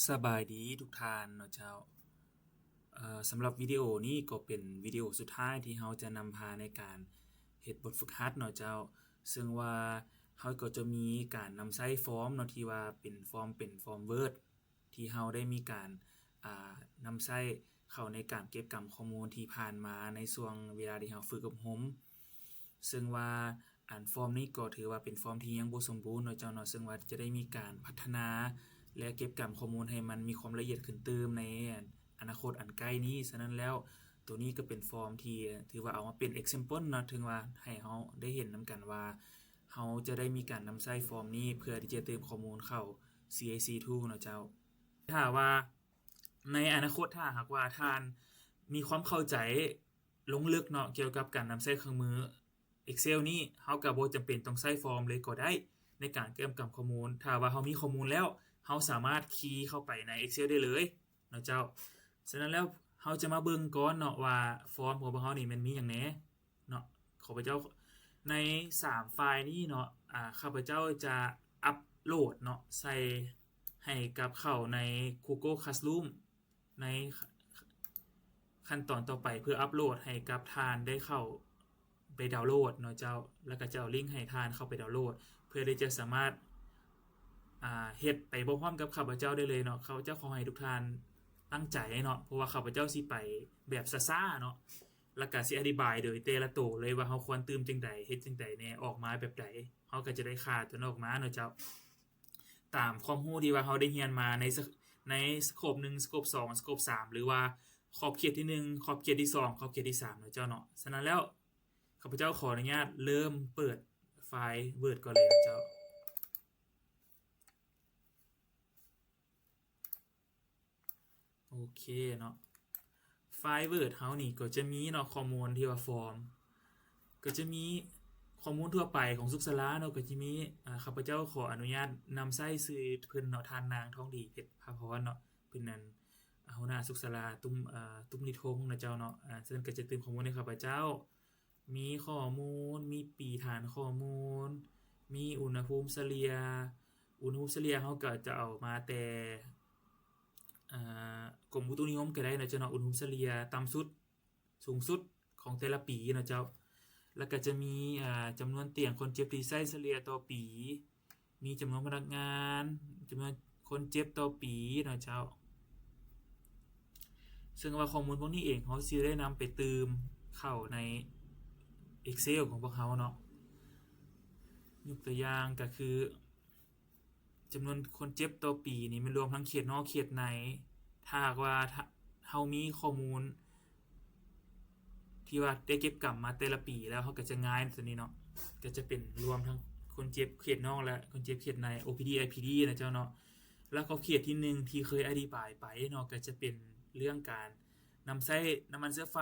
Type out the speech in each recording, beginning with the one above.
ສະບາຍດີທຸກທ່ານເນາະເຈົ້າ. ເອີ່ ສຳລັບວິດີໂອນີ້ກໍເປັນວິດີໂອສຸດທ້າຍທີ່ເຮົາຈະນຳພາໃນການເຮັດບົດຝຶກຫັດເນາະເຈົ້າ. ເຊິ່ງວ່າເຮົາກໍຈະມີການນຳໃຊ້ຟອມເນາະ ທີ່ວ່າເປັນຟອມ ເປັນຟອມ Word ທີ່ເຮົາໄດ້ມີການ ອ່າ ນຳໃຊ້ເຂົ້າໃນການເກັບກຳຂໍ້ມູນທີ່ຜ່ານມາໃນຊ່ວງເວລາທີ່ເຮົາຝຶກອົບຮົມ. ເຊິ່ງວ່າອັນຟອມນີ້ກໍຖືວ່າເປັນຟອມທີ່ຍັງບໍ່ສົມບູນເນາະເຈົ້າເນາະ, ເຊິ່ງວ່າຈະໄດ້ມີການພັດທະນາ ແລະ ເກັບກຳຂໍ້ມູນໃຫ້ມັນມີຄວາມລະອຽດຂຶ້ນຕື່ມໃນອະນາຄົດອັນໃກ້ນີ້. ສະນັ້ນແລ້ວ ໂຕນີ້ກໍເປັນຟອມທີ່ຖືວ່າເອົາມາເປັນ example ເນາະ, ເຖິງວ່າໃຫ້ເຮົາໄດ້ເຫັນນຳກັນວ່າ ເຮົາຈະໄດ້ມີການນຳໃຊ້ຟອມນີ້ເພື່ອທີ່ຈະເຕີມຂໍ້ມູນເຂົ້າ CAC two ເນາະເຈົ້າ. ຖ້າວ່າໃນອະນາຄົດ ຖ້າຫາກວ່າທ່ານມີຄວາມເຂົ້າໃຈລົງເລິກເນາະ ກ່ຽວກັບການນຳໃຊ້ເຄື່ອງມື Excel ນີ້, ເຮົາກໍບໍ່ຈຳເປັນຕ້ອງໃຊ້ຟອມເລີຍກໍໄດ້ໃນການເກັບກຳຂໍ້ມູນ. ຖ້າວ່າເຮົາມີຂໍ້ມູນແລ້ວ, ເຮົາສາມາດຄີເຂົ້າໄປໃນ Excel ໄດ້ເລີຍເນາະເຈົ້າ. ສະນັ້ນແລ້ວ ເຮົາຈະມາເບິ່ງກ່ອນເນາະວ່າຟອມຂອງພວກເຮົານີ້ແມ່ນມີຫຍັງແດ່ເນາະ. ຂ້າພະເຈົ້າ ໃນສາມໄຟລ໌ນີ້ເນາະ, ອາ, ຂ້າພະເຈົ້າຈະອັບໂຫຼດເນາະ ໃສ່ ໃຫ້ກັບເຂົ້າໃນ Google Classroom ໃນ ຂັ້ນຕອນຕໍ່ໄປເພື່ອອັບໂຫຼດໃຫ້ກັບທ່ານໄດ້ເຂົ້າໄປດາວໂຫຼດເນາະເຈົ້າ, ແລ້ວກໍຈະເອົາລິ້ງໃຫ້ທ່ານເຂົ້າໄປດາວໂຫຼດ ເພື່ອທີ່ຈະສາມາດ ອ່າ ເຮັດໄປພ້ອມໆກັບຂ້າພະເຈົ້າໄດ້ເລີຍເນາະ. ຂ້າພະເຈົ້າຂໍໃຫ້ທຸກທ່ານຕັ້ງໃຈເນາະ, ເພາະວ່າຂ້າພະເຈົ້າຊິໄປແບບຊ້າໆເນາະ, ແລ້ວກໍຊິອະທິບາຍໂດຍແຕ່ລະໂຕເລີຍວ່າເຮົາຄວນຕື່ມຈັ່ງໃດ, ເຮັດຈັ່ງໃດແດ່, ອອກມາແບບໃດ, ເຮົາກໍຈະໄດ້ຄ່າຕົວນັ້ນອອກມາເນາະເຈົ້າ. ຕາມຄວາມຮູ້ທີ່ວ່າເຮົາໄດ້ຮຽນມາໃນສະ ໃນສະໂຄບໜຶ່ງ ສະໂຄບສອງ ສະໂຄບສາມ ຫຼືວ່າຂອບເຂດທີໜຶ່ງ ຂອບເຂດທີສອງ ຂອບເຂດທີສາມເນາະເຈົ້າເນາະ. ສະນັ້ນແລ້ວ ຂ້າພະເຈົ້າຂໍອະນຸຍາດເລີ່ມເປີດໄຟລ໌ Word ກ່ອນເລີຍເນາະເຈົ້າ. ໂອເຄເນາະ, ໄຟລ໌ Word ເຮົານີ້ກໍຈະມີເນາະ ຂໍ້ມູນທີ່ວ່າຟອມ, ກໍຈະມີຂໍ້ມູນທົ່ວໄປຂອງສຸກສາລາເນາະ, ກໍຈະມີ ອາ ຂ້າພະເຈົ້າຂໍອະນຸຍາດນຳໃຊ້ຊື່ເພິ່ນເນາະ, ທ່ານນາງ ທອງດີ ເພັດພາພອນເນາະ, ເປັນອັນ ອາ ຫົວໜ້າສຸກສາລາ ຕຸ້ມ ອາ ຕຸ້ມລິທົງນະເຈົ້າເນາະ. ອາ ເຊິ່ງກໍຈະຕື່ມຂໍ້ມູນໃຫ້ຂ້າພະເຈົ້າ. ມີຂໍ້ມູນ, ມີປີຖານຂໍ້ມູນ, ມີອຸນຫະພູມສະເລ່ຍ. ອຸນຫະພູມສະເລ່ຍເຮົາກໍຈະເອົາມາແຕ່ ອາ ກົມອຸຕຸນິຍົມກໍໄດ້ເນາະເຈົ້າເນາະ, ອຸນຫະພູມສະເລ່ຍຕ່ຳສຸດ ສູງສຸດຂອງແຕ່ລະປີເນາະເຈົ້າ. ແລ້ວກໍຈະມີ ອາ ຈຳນວນຕຽງຄົນເຈັບທີ່ໃຊ້ສະເລ່ຍຕໍ່ປີ, ມີຈຳນວນພະນັກງານ, ຈຳນວນຄົນເຈັບຕໍ່ປີເນາະເຈົ້າ. ເຊິ່ງວ່າຂໍ້ມູນພວກນີ້ເອງ ເຮົາຊິໄດ້ນຳໄປຕື່ມເຂົ້າໃນ Excel ຂອງພວກເຮົາເນາະ. ຍົກຕົວຢ່າງກໍຄື ຈຳນວນຄົນເຈັບຕໍ່ປີນີ້ ແມ່ນລວມທັງເຂດນອກເຂດໃນ. ຖ້າຫາກວ່າ ເຮົາມີຂໍ້ມູນ ທີ່ວ່າໄດ້ເກັບກຳມາແຕ່ລະປີແລ້ວ ເຮົາກໍຈະງ່າຍຕົວນີ້ເນາະ, ກໍຈະເປັນລວມທັງຄົນເຈັບເຂດນອກ ແລະ ຄົນເຈັບເຂດໃນ ໂອພີດີ ໄອພີດີ ນະເຈົ້າເນາະ. ແລ້ວກໍເຂດທີໜຶ່ງທີ່ເຄີຍອະທິບາຍໄປເນາະ ກໍຈະເປັນເລື່ອງການນຳໃຊ້ນ້ຳມັນເຊື້ອໄຟ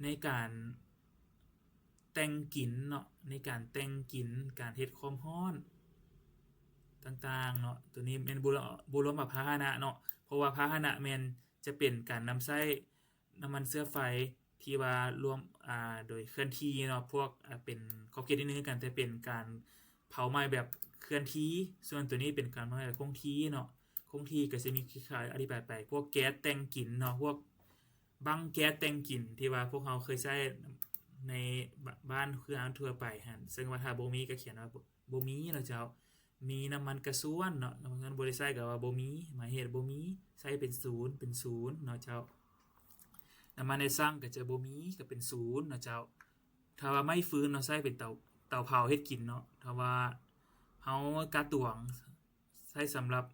ໃນການແຕ່ງກິນເນາະ, ໃນການແຕ່ງກິນ, ການເຮັດຄວາມຮ້ອນຕ່າງໆເນາະ. ຕົວນີ້ແມ່ນບໍ່ລວມ ບໍ່ລວມວ່າພາຫະນະເນາະ, ເພາະວ່າພາຫະນະແມ່ນ ຈະເປັນການນຳໃຊ້ນ້ຳມັນເຊື້ອໄຟທີ່ວ່າລວມ ອາ ໂດຍເຄື່ອນທີ່ເນາະ, ພວກ ອາ ເປັນຂອບເຂດນິດໜຶ່ງຄືກັນ, ແຕ່ເປັນການເຜົາໄໝ້ແບບເຄື່ອນທີ່, ສ່ວນຕົວນີ້ເປັນການເຜົາໄໝ້ແບບຄົງທີ່ເນາະ. ຄົງທີ່ກໍຈະມີຄືອະທິບາຍໄປ, ພວກແກັສແຕ່ງກິນເນາະ, ພວກບັ້ງແກັສແຕ່ງກິນທີ່ວ່າພວກເຮົາເຄີຍໃຊ້ໃນ ບ- ບ້ານເຮືອນທົ່ວໄປຫັ້ນ, ເຊິ່ງວ່າຖ້າບໍ່ມີກໍຂຽນວ່າ ບໍ່ມີເນາະເຈົ້າ. ມີນ້ຳມັນກະຊວນເນາະ, ນ້ຳມັນກະຊວນບໍ່ໄດ້ໃຊ້ກໍວ່າບໍ່ມີ, ໝາຍເຫດບໍ່ມີ, ໃຊ້ເປັນສູນ ເປັນສູນເນາະເຈົ້າ. ນ້ຳມັນໄດ້ຊັງກໍຈະບໍ່ມີ ກໍເປັນສູນເນາະເຈົ້າ. ຖ້າວ່າໄມ້ຟືນເນາະ, ໃຊ້ເປັນເຕົາ ເຕົາເຜົາເຮັດກິນເນາະ. ຖ້າວ່າເຮົາກາດຕວງ ໃຊ້ສຳລັບ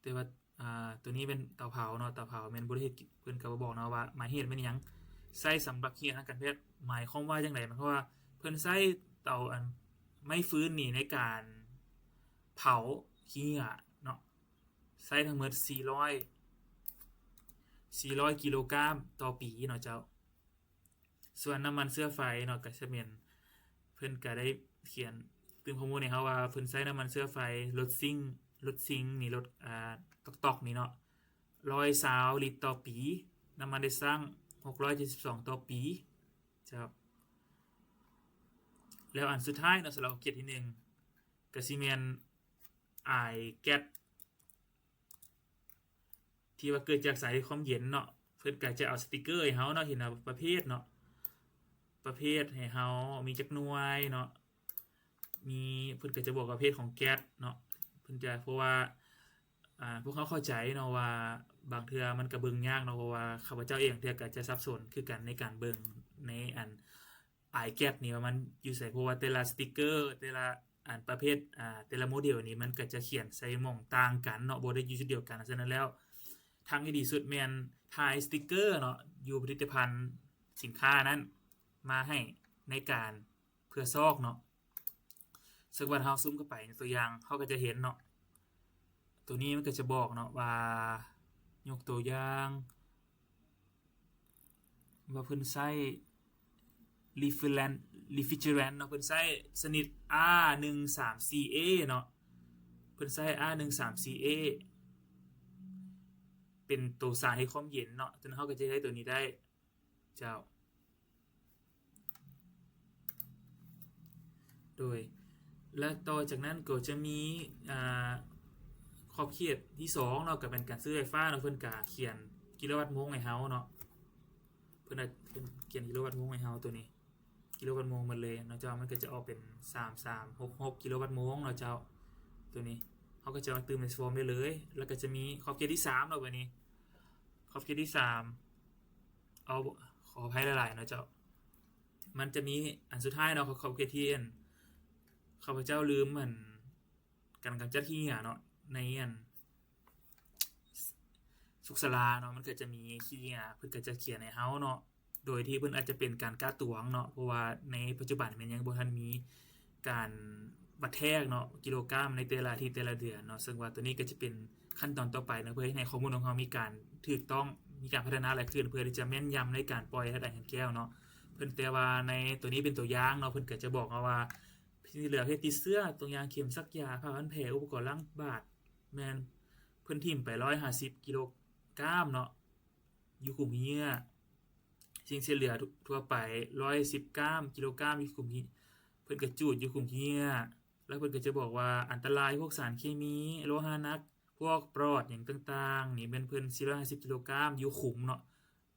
ແຕ່ວ່າ ອ່າ ຕົວນີ້ແມ່ນເຕົາເຜົາເນາະ, ເຕົາເຜົາແມ່ນບໍ່ໄດ້ເຮັດ ເພິ່ນກໍບໍ່ບອກເນາະວ່າໝາຍເຫດແມ່ນຫຍັງ. ໃຊ້ສຳລັບເຮັດທາງການແພດ ໝາຍຄວາມວ່າຈັ່ງໃດ? ໝາຍຄວາມວ່າເພິ່ນໃຊ້ເຕົາ ອັນ ໄມ້ຟືນນີ້ໃນການເຜົາຂີ້ເຫຍື້ອເນາະ, ໃຊ້ທັງໝົດສີ່ຮ້ອຍ ສີ່ຮ້ອຍກິໂລກຣາມຕໍ່ປີເນາະເຈົ້າ. ສ່ວນນ້ຳມັນເຊື້ອໄຟເນາະ ກໍຈະແມ່ນ ເພິ່ນກໍໄດ້ຂຽນຕື່ມຂໍ້ມູນໃຫ້ເຮົາວ່າ ເພິ່ນໃຊ້ນ້ຳມັນເຊື້ອໄຟລົດຊິງ ລົດຊິງນີ້ ລົດ ອ່າ ຕອກໆນີ້ເນາະ ຮ້ອຍຊາວລິດຕໍ່ປີ, ນ້ຳມັນໄດ້ຊັງຫົກຮ້ອຍເຈັດສິບສອງຕໍ່ປີເຈົ້າ. ແລ້ວອັນສຸດທ້າຍເນາະ ສຳລັບຂອບເຂດທີໜຶ່ງ ກໍຊິແມ່ນ ອາຍແກັສ ທີ່ວ່າເກີດຈາກສາຍຄວາມເຢັນເນາະ ເພິ່ນກໍຈະເອົາສະຕິກເກີໃຫ້ເຮົາເນາະ ເຫັນວ່າປະເພດເນາະ ປະເພດໃຫ້ເຮົາ ມີຈັກໜ່ວຍເນາະ ມີ ເພິ່ນກໍຈະບອກປະເພດຂອງແກັສເນາະ ເພິ່ນຈະ ເພາະວ່າ ອ່າ ພວກເຮົາເຂົ້າໃຈເນາະວ່າ ບາງເທື່ອມັນກໍເບິ່ງຍາກເນາະ ເພາະວ່າຂ້າພະເຈົ້າເອງເທື່ອກໍຈະສັບສົນຄືກັນໃນການເບິ່ງໃນອັນ ອາຍແກັສນີ້ວ່າມັນຢູ່ໃສ ເພາະວ່າແຕ່ລະສະຕິກເກີ ແຕ່ລະອັນປະເພດ ອ່າ ແຕ່ລະໂມເດວນີ້ມັນກໍຈະຂຽນໃສ່ໝ່ອງຕ່າງກັນເນາະ ບໍ່ໄດ້ຢູ່ຈຸດດຽວກັນ. ສະນັ້ນແລ້ວ ທາງທີ່ດີສຸດແມ່ນຖ່າຍສະຕິກເກີເນາະ ຢູ່ຜະລິດຕະພັນສິນຄ້ານັ້ນມາໃຫ້ໃນການເພື່ອຊອກເນາະ. ເຊິ່ງວ່າເຮົາຊູມເຂົ້າໄປໃນຕົວຢ່າງ ເຮົາກໍຈະເຫັນເນາະ ຕົວນີ້ມັນກໍຈະບອກເນາະວ່າ ຍົກຕົວຢ່າງ ວ່າເພິ່ນໃຊ້ refrigerant refrigerant ເນາະ ເພິ່ນໃຊ້ຊະນິດ R ໜຶ່ງສາມສີ່ A ເນາະ ເພິ່ນໃຊ້ R ໜຶ່ງສາມສີ່ A ເປັນໂຕສານເຮັດຄວາມເຢັນເນາະ ຕົວນັ້ນເຮົາກໍຈະໃຊ້ຕົວນີ້ໄດ້ເຈົ້າ. ໂດຍ ແລະ ຕໍ່ຈາກນັ້ນກໍຈະມີ ອ່າ ຂອບເຂດທີສອງເນາະ ກໍແມ່ນການຊື້ໄຟຟ້າເນາະ ເພິ່ນກະຂຽນກິໂລວັດໂມງໃຫ້ເຮົາເນາະ ເພິ່ນ ເພິ່ນຂຽນກິໂລວັດໂມງໃຫ້ເຮົາ ຕົວນີ້ກິໂລວັດໂມງໝົດເລີຍເນາະເຈົ້າ ມັນກໍຈະອອກເປັນ ສາມສາມຫົກຫົກ ກິໂລວັດໂມງເນາະເຈົ້າ. ຕົວນີ້ເຮົາກໍຈະມາຕື່ມໃນຟອມໄດ້ເລີຍ ແລ້ວກໍຈະມີຂອບເຂດທີສາມເນາະ ບັດນີ້ ຂອບເຂດທີສາມ ເອົາ ຂໍອະໄພຫຼາຍໆເນາະເຈົ້າ ມັນຈະມີອັນສຸດທ້າຍເນາະ ຂອບເຂດທີ່ອັນ ຂ້າພະເຈົ້າລືມອັນ ການກຳຈັດຂີ້ເຫຍື້ອເນາະ ໃນອັນ ສຸກສາລາເນາະ ມັນກໍຈະມີຂີ້ເຫຍື້ອ ເພິ່ນກໍຈະຂຽນໃຫ້ເຮົາເນາະ ໂດຍທີ່ເພິ່ນອາດຈະເປັນການກະຕວງເນາະ ເພາະວ່າໃນປັດຈຸບັນແມ່ນຍັງບໍ່ທັນມີການວັດແທກເນາະ ກິໂລກຣາມໃນແຕ່ລະອາທິດ ແຕ່ລະເດືອນເນາະ ເຊິ່ງວ່າຕົວນີ້ກໍຈະເປັນຂັ້ນຕອນຕໍ່ໄປເນາະ ເພື່ອເຮັດໃຫ້ຂໍ້ມູນຂອງເຮົາມີການຖືກຕ້ອງ ມີການພັດທະນາຫຼາຍຂຶ້ນ ເພື່ອທີ່ຈະແມ່ນຍຳໃນການປ່ອຍທາດອາຍແຮນແກ້ວເນາະ. ເພິ່ນ ແຕ່ວ່າໃນຕົວນີ້ເປັນຕົວຢ່າງເນາະ ເພິ່ນກໍຈະບອກເຮົາວ່າ ສິ່ງທີ່ເຫຼືອເຮັດຕິດເຊື້ອ ຕົວຢ່າງເຂັມສັກຢາ ຜ້າພັນແຜ ອຸປະກອນລ້າງບາດ ແມ່ນເພິ່ນຖິ້ມໄປຮ້ອຍຫ້າສິບກິໂລກຣາມເນາະ ຢູ່ຂຸມຂີ້ເຫຍື້ອ. ສິ່ງເສດເຫຼືອທົ່ວໄປ ຮ້ອຍສິບກຣາມ ກິໂລກຣາມ ຢູ່ຂຸມຂີ້ ເພິ່ນກໍຈູດຢູ່ຂຸມຂີ້ເຫຍື້ອ ແລ້ວເພິ່ນກໍຈະບອກວ່າ ອັນຕະລາຍພວກສານເຄມີ ໂລຫະໜັກ ພວກປອດຫຍັງຕ່າງໆ ນີ້ແມ່ນເພິ່ນ ສີ່ຮ້ອຍຫ້າສິບກິໂລກຣາມ ຢູ່ຂຸມເນາະ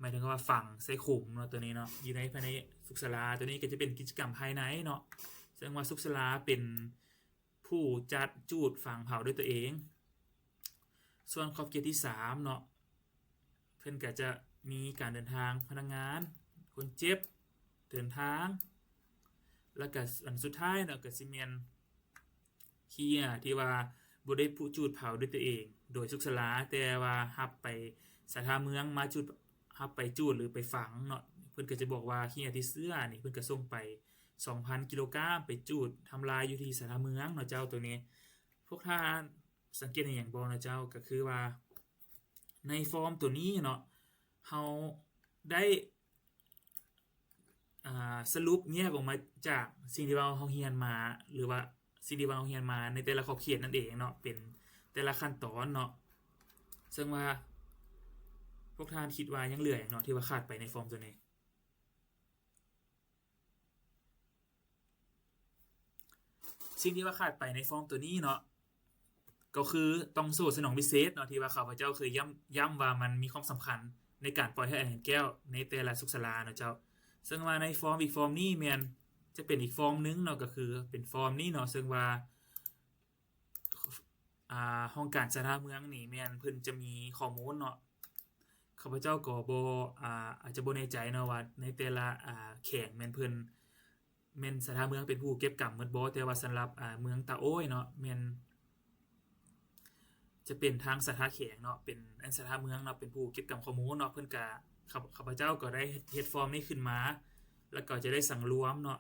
ໝາຍເຖິງວ່າຝັງໃສ່ຂຸມເນາະ ຕົວນີ້ເນາະ ຢູ່ໃນ ພາຍໃນສຸກສາລາ. ຕົວນີ້ກໍຈະເປັນກິດຈະກຳພາຍໃນເນາະ ເຊິ່ງວ່າສຸກສາລາເປັນຜູ້ຈັດຈູດຝັງເຜົາດ້ວຍຕົວເອງ. ສ່ວນຂອບເຂດທີສາມເນາະ ເພິ່ນກໍຈະມີການເດີນທາງພະນັກງານ ຄົນເຈັບ ເດີນທາງ ແລ້ວກໍອັນສຸດທ້າຍເນາະ ກໍຊິແມ່ນ ເຫຍື່ອທີ່ວ່າບໍ່ໄດ້ຜູ້ຈູດເຜົາດ້ວຍຕົວເອງໂດຍສຸກສາລາ ແຕ່ວ່າຮັບໄປສາທາເມືອງມາຈູດ ຮັບໄປຈູດ ຫຼື ໄປຝັງເນາະ ເພິ່ນກໍຈະບອກວ່າເຫຍື່ອທີ່ເຊື້ອນີ້ ເພິ່ນກໍສົ່ງໄປສອງພັນກິໂລກຣາມ ໄປຈູດທຳລາຍຢູ່ທີ່ສາທາເມືອງເນາະເຈົ້າ. ຕົວນີ້ພວກທ່ານສັງເກດເຫັນຫຍັງບໍ່ເນາະເຈົ້າ ກໍຄືວ່າໃນຟອມຕົວນີ້ເນາະ ເຮົາໄດ້ ອ່າ ສະຫຼຸບແຍກອອກມາຈາກສິ່ງທີ່ວ່າເຮົາຮຽນມາ ຫຼືວ່າສິ່ງທີ່ວ່າເຮົາຮຽນມາໃນແຕ່ລະຂອບເຂດນັ້ນເອງເນາະ ເປັນແຕ່ລະຂັ້ນຕອນເນາະ. ເຊິ່ງວ່າພວກທ່ານຄິດວ່າຍັງເຫຼືອຫຍັງເນາະ ທີ່ວ່າຂາດໄປໃນຟອມຕົວນີ້? ສິ່ງທີ່ວ່າຂາດໄປໃນຟອມຕົວນີ້ເນາະ ກໍຄືຕ່ອງໂສ້ສະໜອງພິເສດເນາະ ທີ່ວ່າຂ້າພະເຈົ້າເຄີຍຢ້ຳ ຢ້ຳວ່າມັນມີຄວາມສຳຄັນໃນການປ່ອຍທາດອາຍແຮນແກ້ວໃນແຕ່ລະສຸກສາລາເນາະເຈົ້າ. ເຊິ່ງວ່າໃນຟອມອີກຟອມນີ້ແມ່ນຈະເປັນອີກຟອມໜຶ່ງເນາະ ກໍຄືເປັນຟອມນີ້ເນາະ ເຊິ່ງວ່າ ອ່າ ຫ້ອງການສາທາເມືອງນີ້ແມ່ນເພິ່ນຈະມີຂໍ້ມູນເນາະ. ຂ້າພະເຈົ້າກໍບໍ່ ອ່າ ອາດຈະບໍ່ແນ່ໃຈເນາະວ່າໃນແຕ່ລະ ອ່າ ແຂວງແມ່ນເພິ່ນ ແມ່ນສາທາເມືອງເປັນຜູ້ເກັບກຳໝົດບໍ່ ແຕ່ວ່າສຳລັບ ອ່າ ເມືອງຕາໂອ້ຍເນາະ ແມ່ນຈະເປັນທາງສາທາແຂວງເນາະ ເປັນ ອັນ ສາທາເມືອງເນາະ ເປັນຜູ້ເກັບກຳຂໍ້ມູນເນາະ. ເພິ່ນກະ ຂ້າ ຂ້າພະເຈົ້າກໍໄດ້ເຮັດຟອມນີ້ຂຶ້ນມາ ແລ້ວກໍຈະໄດ້ສັງລວມເນາະ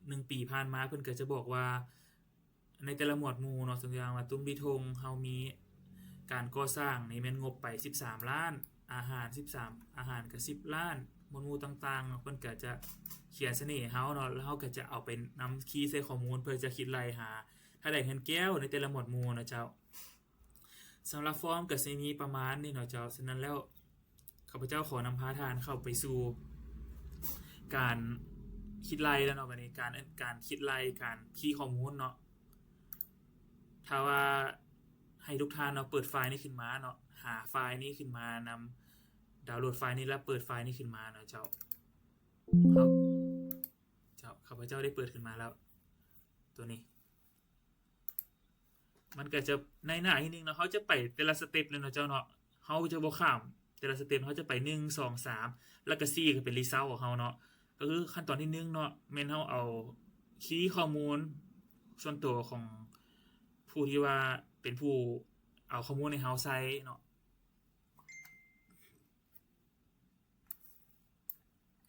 ໜຶ່ງປີຜ່ານມາ ເພິ່ນກໍຈະບອກວ່າ ໃນແຕ່ລະໝວດໝູ່ເນາະ ຕົວຢ່າງວ່າ ຕຸ້ມລີທົ່ງ ເຮົາມີການກໍ່ສ້າງນີ້ແມ່ນງົບໄປສິບສາມລ້ານ, ອາຫານສິບສາມ ອາຫານກໍສິບລ້ານ, ໝວດໝູ່ຕ່າງໆເນາະ ເພິ່ນກໍຈະຂຽນສະເໜ່ເຮົາເນາະ ແລ້ວເຮົາກໍຈະເອົາໄປນຳຄີໃສ່ຂໍ້ມູນ ເພື່ອຈະຄິດໄລ່ຫາທາດອາຍແຮນແກ້ວໃນແຕ່ລະໝວດໝູ່ເນາະເຈົ້າ. ສຳລັບຟອມກໍຊິມີປະມານນີ້ເນາະເຈົ້າ. ສະນັ້ນແລ້ວ ຂ້າພະເຈົ້າຂໍນຳພາທ່ານເຂົ້າໄປສູ່ການຄິດໄລ່ແລ້ວເນາະ. ບັດນີ້ການ ການຄິດໄລ່ ການຄີຂໍ້ມູນເນາະ. ຖ້າວ່າໃຫ້ທຸກທ່ານເນາະ ເປີດໄຟລ໌ນີ້ຂຶ້ນມາເນາະ, ຫາໄຟລ໌ນີ້ຂຶ້ນມານຳ, ດາວໂຫຼດໄຟລ໌ນີ້ ແລ້ວເປີດໄຟລ໌ນີ້ຂຶ້ນມາເນາະເຈົ້າ. ເຮົາ ເຈົ້າ, ຂ້າພະເຈົ້າໄດ້ເປີດຂຶ້ນມາແລ້ວ ຕົວນີ້. ມັນກໍຈະໄນໜ້ານິດໜຶ່ງເນາະ, ເຮົາຈະໄປແຕ່ລະສະເຕັບເລີຍເນາະເຈົ້າເນາະ, ເຮົາຈະບໍ່ຂ້າມແຕ່ລະສະເຕັບ, ເຮົາຈະໄປໜຶ່ງ ສອງ ສາມ ແລ້ວກໍສີ່ ກໍເປັນຣີເຊົາຂອງເຮົາເນາະ. ກໍຄືຂັ້ນຕອນທີໜຶ່ງເນາະ ແມ່ນເຮົາເອົາຄີຂໍ້ມູນສ່ວນຕົວຂອງຜູ້ທີ່ວ່າເປັນຜູ້ເອົາຂໍ້ມູນໃຫ້ເຮົາໃສ່ເນາະ.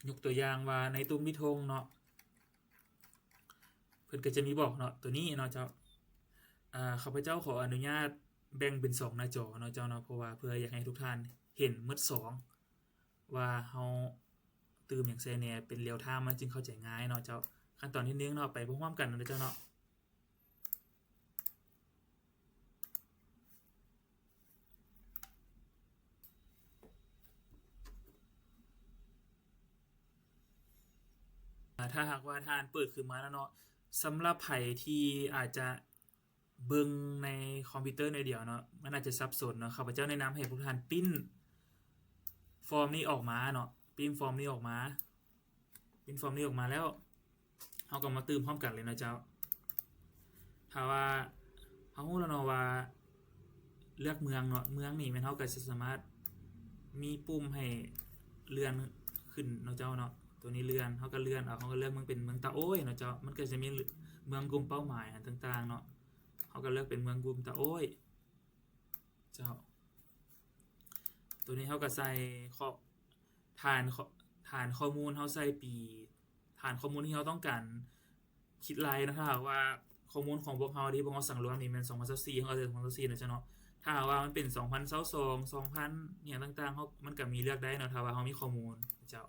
ຍົກຕົວຢ່າງວ່າໃນຕຸ່ມລິທົ່ງເນາະ ເພິ່ນກໍຈະມີບອກເນາະ ຕົວນີ້ເນາະເຈົ້າ. ອາ ຂ້າພະເຈົ້າຂໍອະນຸຍາດແບ່ງເປັນສອງໜ້າຈໍເນາະເຈົ້າເນາະ, ເພາະວ່າເພື່ອຢາກໃຫ້ທຸກທ່ານເຫັນໝົດສອງ ວ່າເຮົາຕື່ມຫຍັງໃສ່ແດ່ ເປັນ real time ມັນຈຶ່ງເຂົ້າໃຈງ່າຍເນາະເຈົ້າ. ຂັ້ນຕອນທີໜຶ່ງເນາະ ໄປພ້ອມໆກັນເນາະເຈົ້າເນາະ. ອາ ຖ້າຫາກວ່າທ່ານເປີດຂຶ້ນມາແລ້ວເນາະ, ສຳລັບໃຜທີ່ອາດຈະເບິ່ງໃນຄອມພິວເຕີໜ້ອຍດຽວເນາະ ມັນອາດຈະສັບສົນເນາະ, ຂ້າພະເຈົ້າແນະນຳໃຫ້ພວກທ່ານປຣິ້ນຟອມນີ້ອອກມາເນາະ, ປຣິ້ນຟອມນີ້ອອກມາ. ປຣິ້ນຟອມນີ້ອອກມາແລ້ວ ເຮົາກໍມາຕື່ມພ້ອມກັນເລີຍເນາະເຈົ້າ. ຖ້າວ່າເຮົາຮູ້ແລ້ວເນາະວ່າເລືອກເມືອງເນາະ, ເມືອງນີ້ແມ່ນເຮົາກໍຈະສາມາດມີປຸ່ມໃຫ້ເລື່ອນຂຶ້ນເນາະເຈົ້າເນາະ, ຕົວນີ້ເລື່ອນ, ເຮົາກໍເລື່ອນເອົາ, ເຮົາກໍເລືອກເມືອງເປັນເມືອງຕາໂອ້ຍເນາະເຈົ້າ. ມັນກໍຈະມີເມືອງກຸ່ມເປົ້າໝາຍອັນຕ່າງໆເນາະ, ເຮົາກໍເລືອກເປັນເມືອງກຸ່ມຕາໂອ້ຍ ເຈົ້າ. ຕົວນີ້ເຮົາກໍໃສ່ຂໍ້ ຖານຂໍ້ ຖານຂໍ້ມູນເຮົາໃສ່ປີ ຖານຂໍ້ມູນທີ່ເຮົາຕ້ອງການຄິດໄລ່ເນາະ. ຖ້າຫາກວ່າຂໍ້ມູນຂອງພວກເຮົາທີ່ພວກເຮົາສັງລວມນີ້ແມ່ນສອງພັນຊາວສີ່ ເຮົາກໍໃສ່ສອງພັນຊາວສີ່ເນາະເຈົ້າເນາະ. ถ้าหากว่ามันเป็นสองพันยี่สิบสอง สองพัน ອີ່ຫຍັງຕ່າງໆ ເຮົາ มันก็มีเลือกได้เนาะ ถ้าว่าเฮามีข้อมูลเจ้า.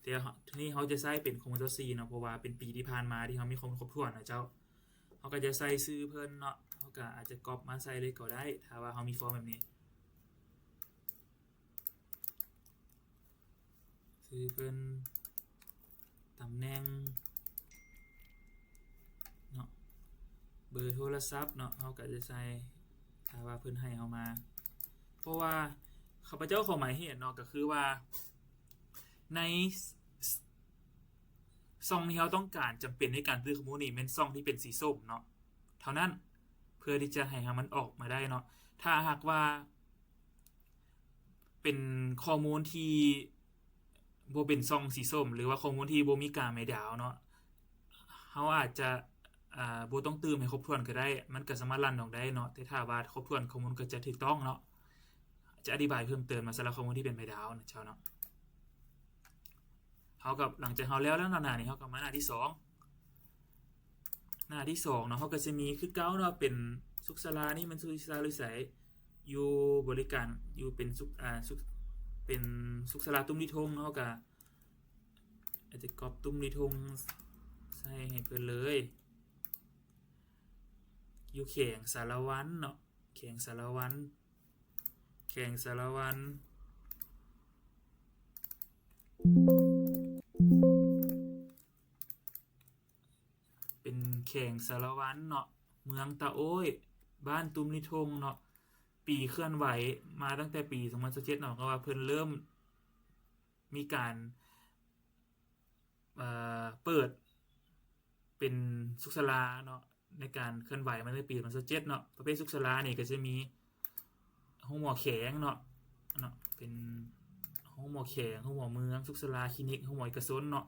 แต่ว่าทีนี้เฮาจะใช้เป็นข้อมูลซาวสี่เนาะ เพราะว่าเป็นปีที่ผ่านมาที่เฮามีข้อมูลครบถ้วนเนาะเจ้า. เฮาก็จะใส่ชื่อเพิ่นเนาะ เฮาก็อาจจะก๊อปมาใส่เลยก็ได้ ถ้าว่าเฮามีฟอร์มแบบนี้ ชื่อเพิ่น ตำแหน่งเนาะ เบอร์โทรศัพท์เนาะ เฮาก็จะใส่ ถ้าว่าเพิ่นให้เฮามา เพราะว่าข้าพเจ้าขอหมายเหตุเนาะ ก็คือว่าในช่องที่เฮาต้องการจำเป็นในการตื้อข้อมูลนี่แม่นช่องที่เป็นสีส้มเนาะ เท่านั้น เพื่อที่จะให้มันออกมาได้เนาะ ถ้าหากว่า เป็นข้อมูลที่บ่เป็นช่องสีส้ม หรือว่าข้อมูลที่บ่มีกาแม่ดาวเนาะ เฮาอาจจะ อ่า บ่ต้องตื้มให้ครบถ้วนก็ได้ มันก็สามารถลันออกได้เนาะ แต่ถ้าว่าครบถ้วนข้อมูลก็จะถูกต้องเนาะ จะอธิบายเพิ่มเติมมาสำหรับข้อมูลที่เป็นแม่ดาวนะเจ้าเนาะ เฮาก็ หลังจากเฮาแล้วแล้วหน้านี้ เฮาก็มาหน้าที่สอง หน้าที่สองเนาะ เฮาก็จะมีคือเก่าเนาะ เป็นสุขศาลา นี่มันสุขศาลาอยู่ไส อยู่บริการ อยู่เป็นสุข อ่า สุข เป็นสุขศาลาตุ้มลีทงเนาะ เฮาก็อาจจะก๊อปตุ้มลีทงใส่ให้เพิ่นเลย อยู่แขวงสารวันเนาะ แขวงสารวัน แขวงสารวัน เป็นแขวงสารวันเนาะ เมืองตะโอ้ย บ้านตุ้มลีทงเนาะ ปีเคลื่อนไหวมาตั้งแต่ปีสองพันสิบเจ็ดเนาะ ก็ว่าเพิ่นเริ่มมีการ เอ่อ เปิดเป็นสุขศาลาเนาะ ในการเคลื่อนไหวมาตั้งแต่ปีสองพันสิบเจ็ดเนาะ ประเภทสุขศาลานี่ก็จะมีโรงหมอแขวงเนาะ เนาะ เป็นโรงหมอแขวง โรงหมอเมือง สุขศาลา คลินิก โรงหมอเอกชนเนาะ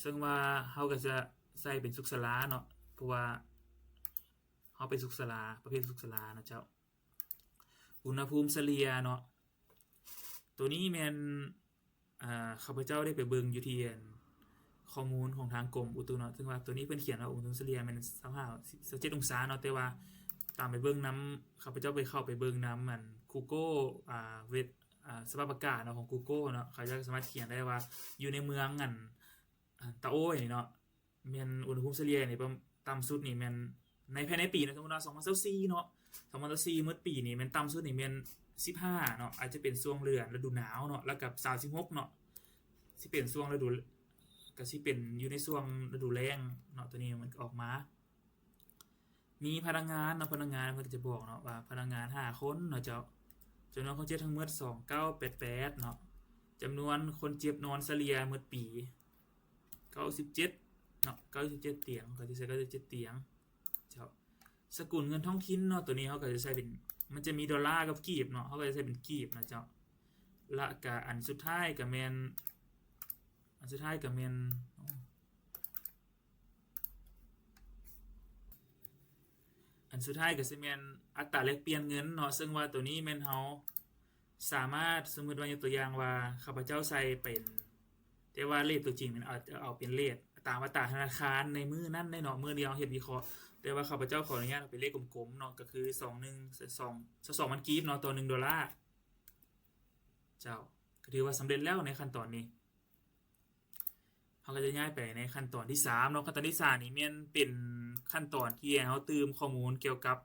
ซึ่งว่าเฮาก็จะใส่เป็นสุขศาลาเนาะ เพราะว่าเฮาเป็นสุขศาลา ประเภทสุขศาลานะเจ้า อุณหภูมิเฉลี่ยเนาะ ตัวนี้แม่น อ่า ข้าพเจ้าได้ไปเบิ่งอยู่ที่ อัน ข้อมูลของทางกรมอุตุเนาะ ซึ่งว่าตัวนี้เพิ่นเขียนว่าอุณหภูมิเฉลี่ยแม่นซาวห้า ซาวเจ็ดองศาเนาะ แต่ว่าตามไปเบิ่งนำ ข้าพเจ้าไปเข้าไปเบิ่งนำ อัน Google อ่า เว็บ อ่า สภาพอากาศเนาะ ของ Google เนาะ เขาเจ้าก็สามารถเขียนได้ว่าอยู่ในเมือง อัน อ่า ตะโอ้ยนี่เนาะ แม่นอุณหภูมิเฉลี่ยนี่ ประ- ต่ำสุดนี่แม่นในภายในปีเนาะ สมมุติว่าสองพันซาวสี่เนาะ สองพันซาวสี่หมดปีนี่แม่นต่ำสุดนี่แม่นสิบห้าเนาะ อาจจะเป็นช่วงเดือนฤดูหนาวเนาะ แล้วก็ซาวสิบหกเนาะ สิเป็นช่วงฤดู ก็สิเป็นอยู่ในช่วงฤดูแล้งเนาะ ตัวนี้มันออกมา ມີພະນັກງານເນາະ ພະນັກງານເພິ່ນກໍຈະບອກເນາະວ່າພະນັກງານຫ້າຄົນເນາະເຈົ້າ, ຈຳນວນຄົນເຈັບທັງໝົດສອງເກົ້າແປດແປດເນາະ, ຈຳນວນຄົນເຈັບນອນສະເລ່ຍໝົດປີເກົ້າສິບເຈັດເນາະ ເກົ້າສິບເຈັດຕຽງ, ເຂົາຈະໃຊ້ເກົ້າສິບເຈັດຕຽງເຈົ້າ. ສະກຸນເງິນທ້ອງຖິ່ນເນາະ ໂຕນີ້ເຮົາກໍຈະໃຊ້ເປັນ ມັນຈະມີໂດລາກັບກີບເນາະ, ເຮົາກໍຈະໃຊ້ເປັນກີບເນາະເຈົ້າ. ລະກະອັນສຸດທ້າຍກໍແມ່ນ ອັນສຸດທ້າຍກໍແມ່ນ ອັນສຸດທ້າຍກໍຊິແມ່ນອັດຕາແລກປ່ຽນເງິນເນາະ, ເຊິ່ງວ່າໂຕນີ້ແມ່ນເຮົາສາມາດ ສົມມຸດວ່າຍົກຕົວຢ່າງວ່າຂ້າພະເຈົ້າໃສ່ເປັນ ແຕ່ວ່າເຣດຕົວຈິງແມ່ນເອົາ ເອົາເປັນເຣດຕາມອັດຕາທະນາຄານໃນມື້ນັ້ນເນາະ, ມື້ດຽວເຮົາເຮັດວິເຄາະ. ແຕ່ວ່າຂ້າພະເຈົ້າຂໍອະນຸຍາດເອົາເປັນເລກກົມໆເນາະ ກໍຄືສອງໜຶ່ງ ສອງ ສອງພັນກີບເນາະ ຕໍ່ໜຶ່ງໂດລາເຈົ້າ. ກໍຖືວ່າສຳເລັດແລ້ວໃນຂັ້ນຕອນນີ້. ເຮົາກໍຈະຍ້າຍໄປໃນຂັ້ນຕອນທີສາມເນາະ, ຂັ້ນຕອນທີສາມນີ້ແມ່ນເປັນຂັ້ນຕອນທີ່ໃຫ້ເຮົາຕື່ມຂໍ້ມູນກ່ຽວກັບ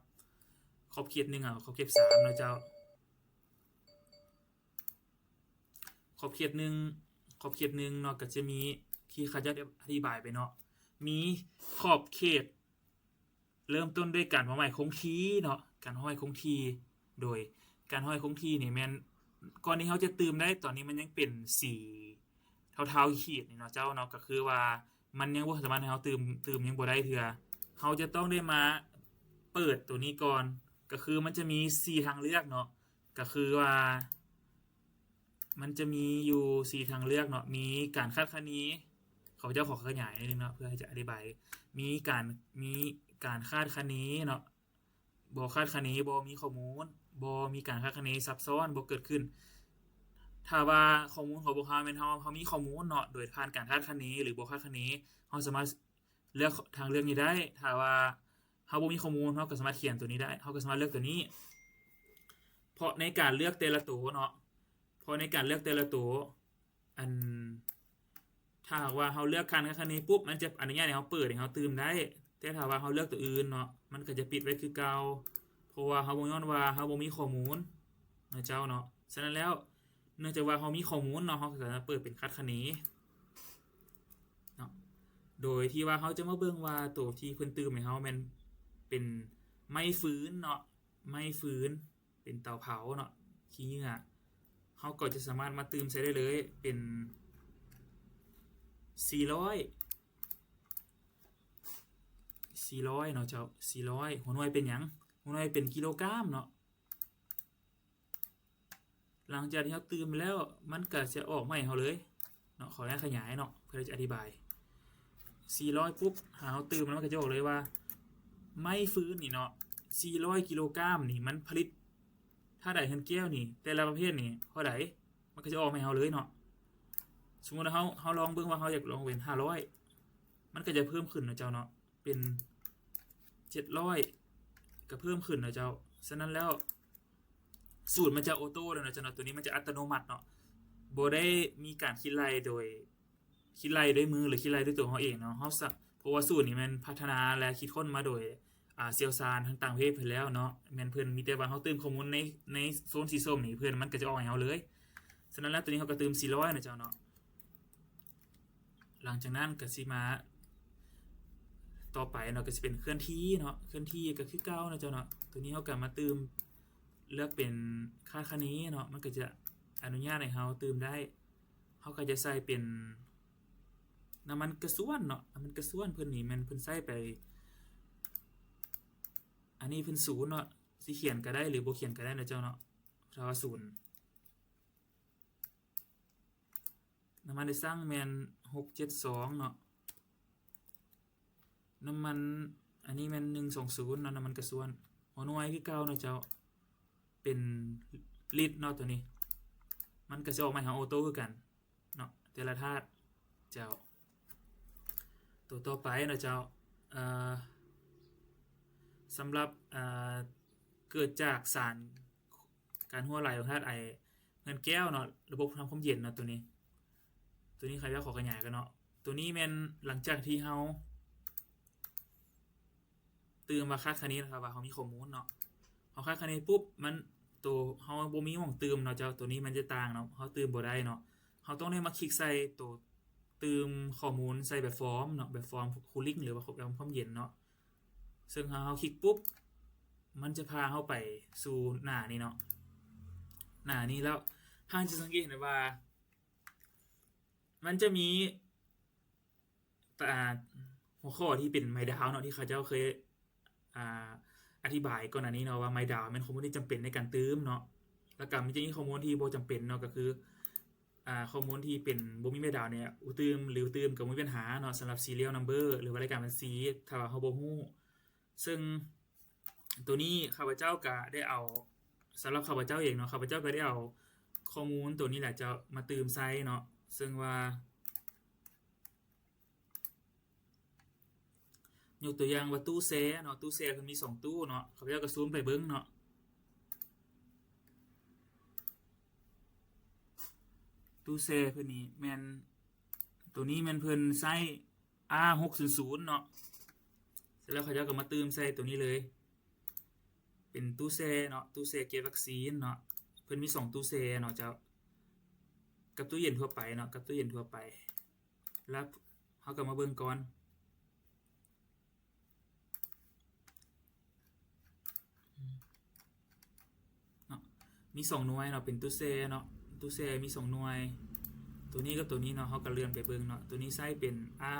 ຂອບເຂດໜຶ່ງ ເອົາຂອບເຂດສາມເນາະເຈົ້າ. ຂອບເຂດໜຶ່ງ ຂອບເຂດໜຶ່ງເນາະ ກໍຈະມີທີ່ເຂົາເຈົ້າໄດ້ອະທິບາຍໄປເນາະ, ມີຂອບເຂດ ເລີ່ມຕົ້ນດ້ວຍການເປົ້າໝາຍຄົງທີ່ເນາະ, ການເປົ້າໝາຍຄົງທີ່. ໂດຍການເປົ້າໝາຍຄົງທີ່ນີ້ແມ່ນ ກ່ອນທີ່ເຮົາຈະຕື່ມໄດ້ ຕອນນີ້ມັນຍັງເປັນສີເທົາໆຂີດນີ້ເນາະເຈົ້າເນາະ, ກໍຄືວ່າມັນຍັງບໍ່ສາມາດໃຫ້ເຮົາຕື່ມ ຕື່ມຍັງບໍ່ໄດ້ເທື່ອ. ເຮົາຈະຕ້ອງໄດ້ມາເປີດໂຕນີ້ກ່ອນ, ກໍຄືມັນຈະມີສີ່ທາງເລືອກເນາະ, ກໍຄືວ່າ ມັນຈະມີຢູ່ສີ່ທາງເລືອກເນາະ, ມີການຄາດຄະເນ, ຂ້າພະເຈົ້າຂໍຂະຫຍາຍໜ້ອຍໜຶ່ງເນາະ ເພື່ອທີ່ຈະອະທິບາຍ. ມີການ ມີການຄາດຄະເນເນາະ, ບໍ່ຄາດຄະເນ, ບໍ່ມີຂໍ້ມູນ, ບໍ່ມີການຄາດຄະເນ, ຊັບຊ້ອນ, ບໍ່ເກີດຂຶ້ນ. ຖ້າວ່າຂໍ້ມູນຂອງພວກເຮົາແມ່ນເຮົາ ເຮົາມີຂໍ້ມູນເນາະ ໂດຍຜ່ານການຄາດຄະເນ ຫຼື ບໍ່ຄາດຄະເນ, ເຮົາສາມາດ ເລືອກທາງເລືອກນີ້ໄດ້. ຖ້າວ່າເຮົາບໍ່ມີຂໍ້ມູນ ເຮົາກໍສາມາດຂຽນຕົວນີ້ໄດ້, ເຮົາກໍສາມາດເລືອກຕົວນີ້. ເພາະໃນການເລືອກແຕ່ລະໂຕເນາະ, ເພາະໃນການເລືອກແຕ່ລະໂຕ ອັນ ຖ້າຫາກວ່າເຮົາເລືອກການຄາດຄະເນປຸບ ມັນຈະອະນຸຍາດໃຫ້ເຮົາເປີດ ໃຫ້ເຮົາຕື່ມໄດ້. ແຕ່ຖ້າວ່າເຮົາເລືອກຕົວອື່ນເນາະ ມັນກໍຈະປິດໄວ້ຄືເກົ່າ, ເພາະວ່າເຮົາບໍ່ ຍ້ອນວ່າເຮົາບໍ່ມີຂໍ້ມູນເນາະເຈົ້າເນາະ. ສະນັ້ນແລ້ວ ເນື່ອງຈາກວ່າເຮົາມີຂໍ້ມູນເນາະ, ເຮົາກໍສາມາດເປີດເປັນຄາດຄະເນເນາະ, ໂດຍທີ່ວ່າເຮົາຈະມາເບິ່ງວ່າໂຕທີ່ເພິ່ນຕື່ມໃຫ້ເຮົາແມ່ນເປັນໄມ້ຟືນເນາະ, ໄມ້ຟືນ ເປັນເຕົາເຜົາເນາະ, ຂີ້ເຫຍື້ອ. ເຮົາກໍຈະສາມາດມາຕື່ມໃສ່ໄດ້ເລີຍ ເປັນສີ່ຮ້ອຍ ສີ່ຮ້ອຍເນາະເຈົ້າ, ສີ່ຮ້ອຍ. ຫົວໜ່ວຍເປັນຫຍັງ? ຫົວໜ່ວຍເປັນກິໂລກຣາມເນາະ. ຫຼັງຈາກທີ່ເຮົາຕື່ມແລ້ວ ມັນກໍຈະອອກມາໃຫ້ເຮົາເລີຍເນາະ. ຂໍອະນຸຍາດຂະຫຍາຍເນາະ ເພື່ອຈະອະທິບາຍ. ສີ່ຮ້ອຍປຸບ ຫາເຮົາຕື່ມແລ້ວ ມັນກໍຈະອອກເລີຍວ່າ ໄມ້ຟືນນີ້ເນາະ ສີ່ຮ້ອຍກິໂລກຣາມນີ້ ມັນຜະລິດເທົ່າໃດ ເຮືອນແກ້ວນີ້ ແຕ່ລະປະເພດນີ້ເທົ່າໃດ, ມັນກໍຈະອອກມາໃຫ້ເຮົາເລີຍເນາະ. ສົມມຸດວ່າເຮົາ ເຮົາລອງເບິ່ງວ່າເຮົາຢາກລອງເປັນຫ້າຮ້ອຍ ມັນກໍຈະເພີ່ມຂຶ້ນເນາະເຈົ້າເນາະ. ເປັນເຈັດຮ້ອຍ ກໍເພີ່ມຂຶ້ນເນາະເຈົ້າ. ສະນັ້ນແລ້ວ ສູດມັນຈະໂອໂຕ້ເລີຍເນາະເຈົ້າເນາະ, ຕົວນີ້ມັນຈະອັດຕະໂນມັດເນາະ, ບໍ່ໄດ້ມີການຄິດໄລ່ໂດຍ ຄິດໄລ່ດ້ວຍມື ຫຼື ຄິດໄລ່ດ້ວຍຕົວເຮົາເອງເນາະ. ເຮົາສະ ເພາະວ່າສູດນີ້ແມ່ນພັດທະນາ ແລະ ຄິດຄົ້ນມາໂດຍ ອ່າ ຊ່ຽວຊານທາງຕ່າງປະເທດເພິ່ນແລ້ວເນາະ, ແມ່ນເພິ່ນມີແຕ່ວ່າເຮົາຕື່ມຂໍ້ມູນໃນ ໃນໂຊນສີສົ້ມນີ້ ເພິ່ນ ມັນກໍຈະອອກໃຫ້ເຮົາເລີຍ. ສະນັ້ນແລ້ວ ຕົວນີ້ເຮົາກໍຕື່ມສີ່ຮ້ອຍເນາະເຈົ້າເນາະ. ຫຼັງຈາກນັ້ນກໍຊິມາຕໍ່ໄປເນາະ, ກໍຊິເປັນເຄື່ອນທີ່ເນາະ, ເຄື່ອນທີ່ກໍຄືເກົ່າເນາະເຈົ້າເນາະ. ຕົວນີ້ເຮົາກໍມາຕື່ມ ເລືອກເປັນຄາດຄະເນເນາະ, ມັນກໍຈະອະນຸຍາດໃຫ້ເຮົາຕື່ມໄດ້. ເຮົາກໍຈະໃສ່ເປັນນ້ຳມັນກະຊວນເນາະ, ນ້ຳມັນກະຊວນເພິ່ນນີ້ແມ່ນເພິ່ນໃຊ້ໄປ ອັນນີ້ເພິ່ນສູນເນາະ, ຊິຂຽນກໍໄດ້ ຫຼື ບໍ່ຂຽນກໍໄດ້ເນາະເຈົ້າເນາະ, ຖ້າວ່າສູນ. ນ້ຳມັນໄດ້ສັ່ງແມ່ນຫົກເຈັດສອງເນາະ, ນ້ຳມັນ ອັນນີ້ແມ່ນໜຶ່ງສອງສູນເນາະ, ນ້ຳມັນກະຊວນ. ຫົວໜ່ວຍຄືເກົ່າເນາະເຈົ້າ, ເປັນລິດເນາະ, ຕົວນີ້ມັນກໍຊິອອກມາໃຫ້ເຮົາໂອໂຕ້ຄືກັນເນາະ, ແຕ່ລະທາດເຈົ້າ. ຕົວຕໍ່ໄປເນາະເຈົ້າ, ເອີ ສຳລັບ ເອີ ເກີດຈາກສານ ການຮົ່ວໄຫຼຂອງທາດໄອເຮືອນແກ້ວເນາະ, ລະບົບທຳຄວາມເຢັນເນາະ ຕົວນີ້. ຕົວນີ້ຂ້າພະເຈົ້າຂໍຂະຫຍາຍກ່ອນເນາະ. ຕົວນີ້ແມ່ນຫຼັງຈາກທີ່ເຮົາຕື່ມວ່າຄາດຄະເນແລ້ວ ຖ້າວ່າເຮົາມີຂໍ້ມູນເນາະ, ເຮົາຄາດຄະເນປຸບ ມັນ ໂຕເຮົາບໍ່ມີໝ່ອງຕື່ມເນາະເຈົ້າ, ຕົວນີ້ມັນຈະຕ່າງເນາະ, ເຮົາຕື່ມບໍ່ໄດ້ເນາະ. ເຮົາຕ້ອງໄດ້ມາຄລິກໃສ່ໂຕຕື່ມຂໍ້ມູນໃສ່ແບບຟອມເນາະ, ແບບຟອມຄູລິງ ຫຼືວ່າແບບຄວາມເຢັນເນາະ. ເຊິ່ງຖ້າເຮົາຄລິກປຸບ ມັນຈະພາເຮົາໄປສູ່ໜ້ານີ້ເນາະ ໜ້ານີ້ແລ້ວ ທ່ານຈະສັງເກດເຫັນໄດ້ວ່າ ມັນຈະມີ ອ່າ ຫົວຂໍ້ທີ່ເປັນໄມດາວເນາະ ທີ່ເຂົາເຈົ້າເຄີຍ ອ່າ ອະທິບາຍກ່ອນໜ້ານີ້ເນາະ ວ່າໄມດາວແມ່ນຂໍ້ມູນທີ່ຈຳເປັນໃນການຕື່ມເນາະ ແລ້ວກໍມັນຈະມີຂໍ້ມູນທີ່ບໍ່ຈຳເປັນເນາະ ກໍຄື ອ່າ ຂໍ້ມູນທີ່ເປັນ ບໍ່ມີໄມດາວນີ້ ຕື່ມ ຫຼື ຕື່ມກໍບໍ່ມີບັນຫາເນາະ ສຳລັບ serial number ຫຼືວ່າລາຍການບັນຊີ ຖ້າວ່າເຮົາບໍ່ຮູ້ ເຊິ່ງໂຕນີ້ຂ້າພະເຈົ້າກະໄດ້ເອົາ ສຳລັບຂ້າພະເຈົ້າເອງເນາະ ຂ້າພະເຈົ້າກະໄດ້ເອົາຂໍ້ມູນໂຕນີ້ແຫຼະເຈົ້າ ມາຕື່ມໃສ່ເນາະ ເຊິ່ງວ່າ ຍົກຕົວຢ່າງວ່າຕູ້ແຊ່ເນາະ ຕູ້ແຊ່ເພິ່ນມີສອງຕູ້ເນາະ ຂ້າພະເຈົ້າກະຊູມໄປເບິ່ງເນາະ ຕູ້ແຊ່ເພິ່ນນີ້ແມ່ນ ໂຕນີ້ແມ່ນເພິ່ນໃຊ້ ອາ ຫົກສູນສູນເນາະ ເສັດແລ້ວເຂົາເຈົ້າກໍມາຕື່ມໃສ່ໂຕນີ້ເລີຍ ເປັນຕູ້ແຊ່ເນາະ ຕູ້ແຊ່ເກັບວັກຊີນເນາະ ເພິ່ນມີສອງຕູ້ແຊ່ເນາະເຈົ້າ ກັບຕູ້ເຢັນທົ່ວໄປເນາະ ກັບຕູ້ເຢັນທົ່ວໄປ ແລ້ວເຮົາກໍມາເບິ່ງກ່ອນ ເນາະ ມີສອງໜ່ວຍເນາະ ເປັນຕູ້ແຊ່ເນາະ ຕູ້ແຊ່ມີສອງໜ່ວຍ ໂຕນີ້ກັບໂຕນີ້ເນາະ ເຮົາກໍເລື່ອນໄປເບິ່ງເນາະ ໂຕນີ້ໃຊ້ເປັນ ອາ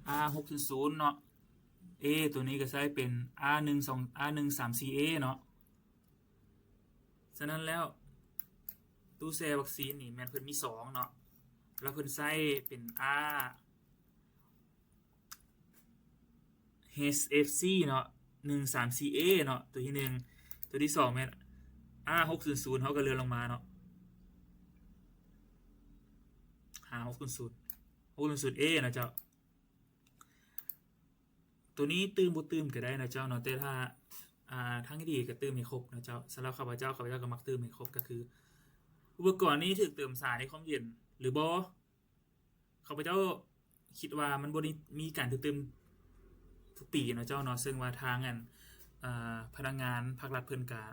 ອາ ຫົກສູນສູນເນາະ ເອ ໂຕນີ້ກໍໃຊ້ເປັນ ອາ ໜຶ່ງສອງ ອາ ໜຶ່ງສາມສີ່ເອເນາະ ສະນັ້ນແລ້ວ ຕູ້ແຊ່ວັກຊີນນີ້ແມ່ນເພິ່ນມີສອງເນາະ ແລ້ວເພິ່ນໃຊ້ເປັນ ອາ ເອັດເອັຟຊີເນາະ ໜຶ່ງສາມສີ່ເອເນາະ ໂຕທີໜຶ່ງ ໂຕທີສອງແມ່ນ ອາ ຫົກສູນສູນ ເຮົາກໍເລື່ອນລົງມາເນາະ ຫາ ຫົກສູນສູນ ຫົກສູນເອເນາະເຈົ້າ ໂຕນີ້ຕື່ມບໍ່ຕື່ມກໍໄດ້ເນາະເຈົ້າເນາະ ແຕ່ຖ້າ ອ່າ ທາງທີ່ດີກໍຕື່ມໃຫ້ຄົບເນາະເຈົ້າ ສຳລັບຂ້າພະເຈົ້າ ຂ້າພະເຈົ້າກໍມັກຕື່ມໃຫ້ຄົບ ກໍຄືອຸປະກອນນີ້ຖືກເຕີມສານໃນຄວາມເຢັນ ຫຼືບໍ່ ຂ້າພະເຈົ້າຄິດວ່າມັນບໍ່ໄດ້ມີການຖືກຕື່ມທຸກປີເນາະເຈົ້າເນາະ ເຊິ່ງວ່າທາງອັນ ເອີ ພະນັກງານພາກລັດເພິ່ນກະ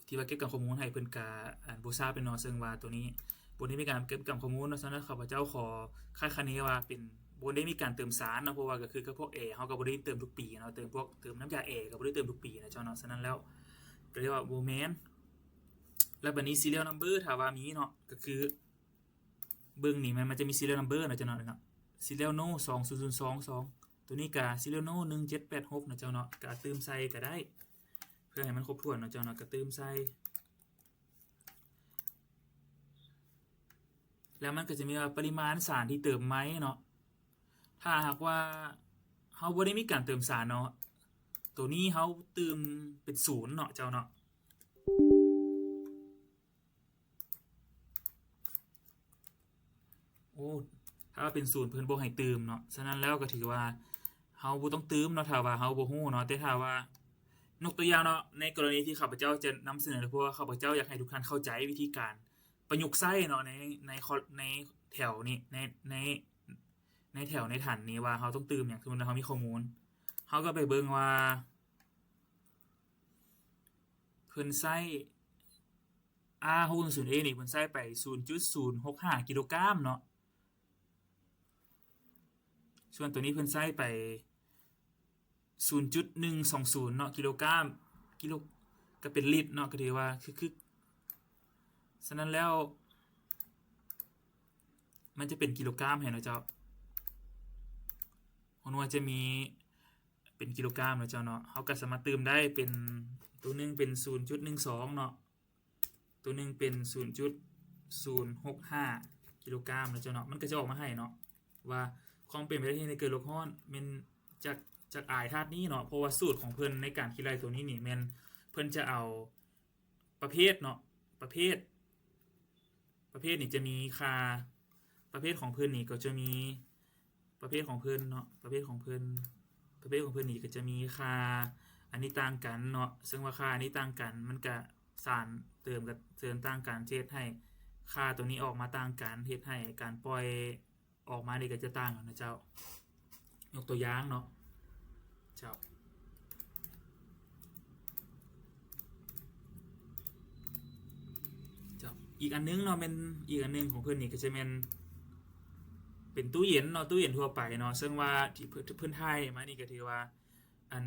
ທີ່ວ່າເກັບກຳຂໍ້ມູນໃຫ້ເພິ່ນກະ ອັນ ບໍ່ຊາບເນາະ ເຊິ່ງວ່າໂຕນີ້ບໍ່ໄດ້ມີການເກັບກຳຂໍ້ມູນເນາະ ສະນັ້ນຂ້າພະເຈົ້າຂໍຄາດຄະເນວ່າເປັນ ບໍ່ໄດ້ມີການເຕີມສານເນາະ ເພາະວ່າກໍຄືກັບພວກແອເຮົາກໍບໍ່ໄດ້ເຕີມທຸກປີເນາະ ເຕີມພວກ ເຕີມນ້ຳຢາແອກໍບໍ່ໄດ້ເຕີມທຸກປີນະເຈົ້າເນາະ ສະນັ້ນແລ້ວກໍເລີຍວ່າບໍ່ແມ່ນ ແລ້ວບາດນີ້ serial number ຖ້າວ່າມີເນາະ ກໍຄື ເບິ່ງນີ້ ມັນ ມັນຈະມີ serial number ເນາະເຈົ້າເນາະ ເນາະ serial no ສອງສູນສູນສອງສອງ ໂຕນີ້ກະ serial no ໜຶ່ງເຈັດແປດຫົກເນາະເຈົ້າເນາະ ກະຕື່ມໃສ່ກະໄດ້ ເພື່ອໃຫ້ມັນຄົບຖ້ວນເນາະເຈົ້າເນາະ ກະຕື່ມໃສ່ ແລ້ວມັນກະຈະມີວ່າປະລິມານສານທີ່ເຕີມໃໝ່ເນາະ ຖ້າຫາກວ່າເຮົາບໍ່ໄດ້ມີການເຕີມສານເນາະ ໂຕນີ້ເຮົາຕື່ມເປັນສູນເນາະເຈົ້າເນາະ. ໂອ້ ຖ້າວ່າເປັນສູນເພິ່ນບໍ່ໃຫ້ຕື່ມເນາະ ສະນັ້ນແລ້ວກໍຖືວ່າເຮົາບໍ່ຕ້ອງຕື່ມເນາະ ຖ້າວ່າເຮົາບໍ່ຮູ້ເນາະ ແຕ່ຖ້າວ່າ ຍົກຕົວຢ່າງເນາະ ໃນກໍລະນີທີ່ຂ້າພະເຈົ້າຈະນຳສະເໜີ ເພາະວ່າຂ້າພະເຈົ້າຢາກໃຫ້ທຸກທ່ານເຂົ້າໃຈວິທີການປະຍຸກໃຊ້ເນາະ ໃນ ໃນ ໃນແຖວນີ້ ໃນ ໃນ ໃນແຖວໃນຖັນນີ້ວ່າເຮົາຕ້ອງຕື່ມຫຍັງ ສົມມຸດວ່າເຮົາມີຂໍ້ມູນ ເຮົາກໍໄປເບິ່ງວ່າເພິ່ນໃຊ້ ອາ ຫົກສູນເອນີ້ ເພິ່ນໃຊ້ໄປສູນຈຸດສູນຫົກຫ້າກິໂລກຣາມເນາະ ສ່ວນໂຕນີ້ເພິ່ນໃຊ້ໄປສູນຈຸດໜຶ່ງສອງສູນເນາະ ກິໂລກຣາມ ກິໂລ ກໍເປັນລິດເນາະ ກໍຖືວ່າຄືໆ ສະນັ້ນແລ້ວ ມັນຈະເປັນກິໂລກຣາມໃຫ້ເນາະເຈົ້າ ຫົວໜ່ວຍຈະມີເປັນກິໂລກຣາມເນາະເຈົ້າເນາະ ເຮົາກໍສາມາດຕື່ມໄດ້ເປັນ ໂຕໜຶ່ງເປັນສູນຈຸດໜຶ່ງສອງເນາະ ໂຕໜຶ່ງເປັນສູນຈຸດສູນຫົກຫ້າກິໂລກຣາມເນາະເຈົ້າເນາະ ມັນກໍຈະອອກມາໃຫ້ເນາະ ວ່າຄວາມເປັນໄປໄດ້ທີ່ໃນເກີດໂລກຮ້ອນແມ່ນຈາກ ຈາກອາຍທາດນີ້ເນາະ ເພາະວ່າສູດຂອງເພິ່ນໃນການຄິດໄລ່ໂຕນີ້ນີ້ ແມ່ນເພິ່ນຈະເອົາປະເພດເນາະ ປະເພດ ປະເພດນີ້ຈະມີຄ່າ ປະເພດຂອງເພິ່ນນີ້ກໍຈະມີ ປະເພດຂອງເພິ່ນເນາະ ປະເພດຂອງເພິ່ນ ປະເພດຂອງເພິ່ນນີ້ກໍຈະມີຄ່າອັນນີ້ຕ່າງກັນເນາະ ເຊິ່ງວ່າຄ່າອັນນີ້ຕ່າງກັນ ມັນກະສານເຕີມກັບເຊີນຕ່າງກັນ ຈະເຮັດໃຫ້ຄ່າໂຕນີ້ອອກມາຕ່າງກັນ ເຮັດໃຫ້ການປ່ອຍອອກມານີ້ກໍຈະຕ່າງກັນນະເຈົ້າ. ຍົກຕົວຢ່າງເນາະ ເຈົ້າ ເຈົ້າ ອີກອັນໜຶ່ງເນາະ ແມ່ນ ອີກອັນໜຶ່ງຂອງເພິ່ນນີ້ກໍຈະແມ່ນ ໄປ ປັນຕູ້ເຢັນເນາະ, ຕູ້ເຢັນທົ່ວໄປເນາະ, ເຊິ່ງວ່າທີ່ເພິ່ນ ເພິ່ນຖ່າຍມານີ້ກໍຖືວ່າ ອັນ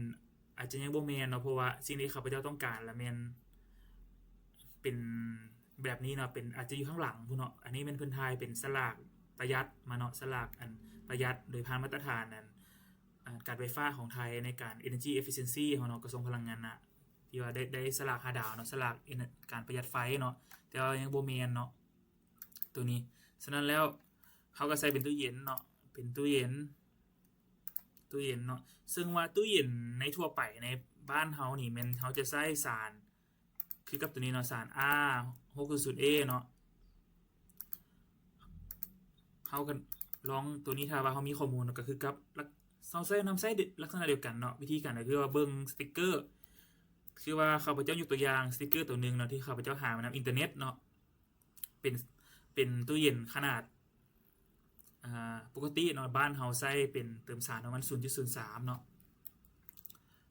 ອາດຈະຍັງບໍ່ແມ່ນເນາະ, ເພາະວ່າສິ່ງທີ່ຂ້າພະເຈົ້າຕ້ອງການລະແມ່ນເປັນແບບນີ້ເນາະ, ເປັນ ອາດຈະຢູ່ຂ້າງຫຼັງພຸ້ນເນາະ. ອັນນີ້ແມ່ນເພິ່ນຖ່າຍເປັນສະຫຼາກປະຢັດມາເນາະ, ສະຫຼາກ ອັນ ປະຢັດໂດຍຜ່ານມາດຕະຖານ ອັນ ອາ ການໄຟຟ້າຂອງໄທໃນການ Energy Efficiency ເຮົາເນາະ, ກະຊວງພະລັງງານນະ ທີ່ວ່າໄດ້ ໄດ້ສະຫຼາກຫ້າດາວເນາະ, ສະຫຼາກ ອັນ ການປະຢັດໄຟເນາະ, ແຕ່ວ່າຍັງບໍ່ແມ່ນເນາະ ໂຕນີ້. ສະນັ້ນແລ້ວ ເຮົາກໍໃສ່ເປັນຕູ້ເຢັນເນາະ, ເປັນຕູ້ເຢັນ ຕູ້ເຢັນເນາະ, ເຊິ່ງວ່າຕູ້ເຢັນໃນທົ່ວໄປໃນບ້ານເຮົານີ້ ແມ່ນເຮົາຈະໃຊ້ສານ ຄືກັບໂຕນີ້ເນາະ, ສານ R ຫົກສູນສູນ A ເນາະ. ເຮົາກໍລອງໂຕນີ້ ຖ້າວ່າເຮົາມີຂໍ້ມູນ ກໍຄືກັບລັກ ເຮົາໃຊ້ ນຳໃຊ້ລັກສະນະດຽວກັນເນາະ. ວິທີການກໍຄືວ່າເບິ່ງສະຕິກເກີ ຄືວ່າຂ້າພະເຈົ້າຍົກຕົວຢ່າງສະຕິກເກີໂຕໜຶ່ງເນາະ ທີ່ຂ້າພະເຈົ້າຫາມານຳອິນເຕີເນັດເນາະ, ເປັນ ເປັນຕູ້ເຢັນຂະໜາດ ອ່າ ປົກກະຕິເນາະ, ບ້ານເຮົາໃຊ້ເປັນເຕີມສານປະມານສູນຈຸດສູນສາມເນາະ,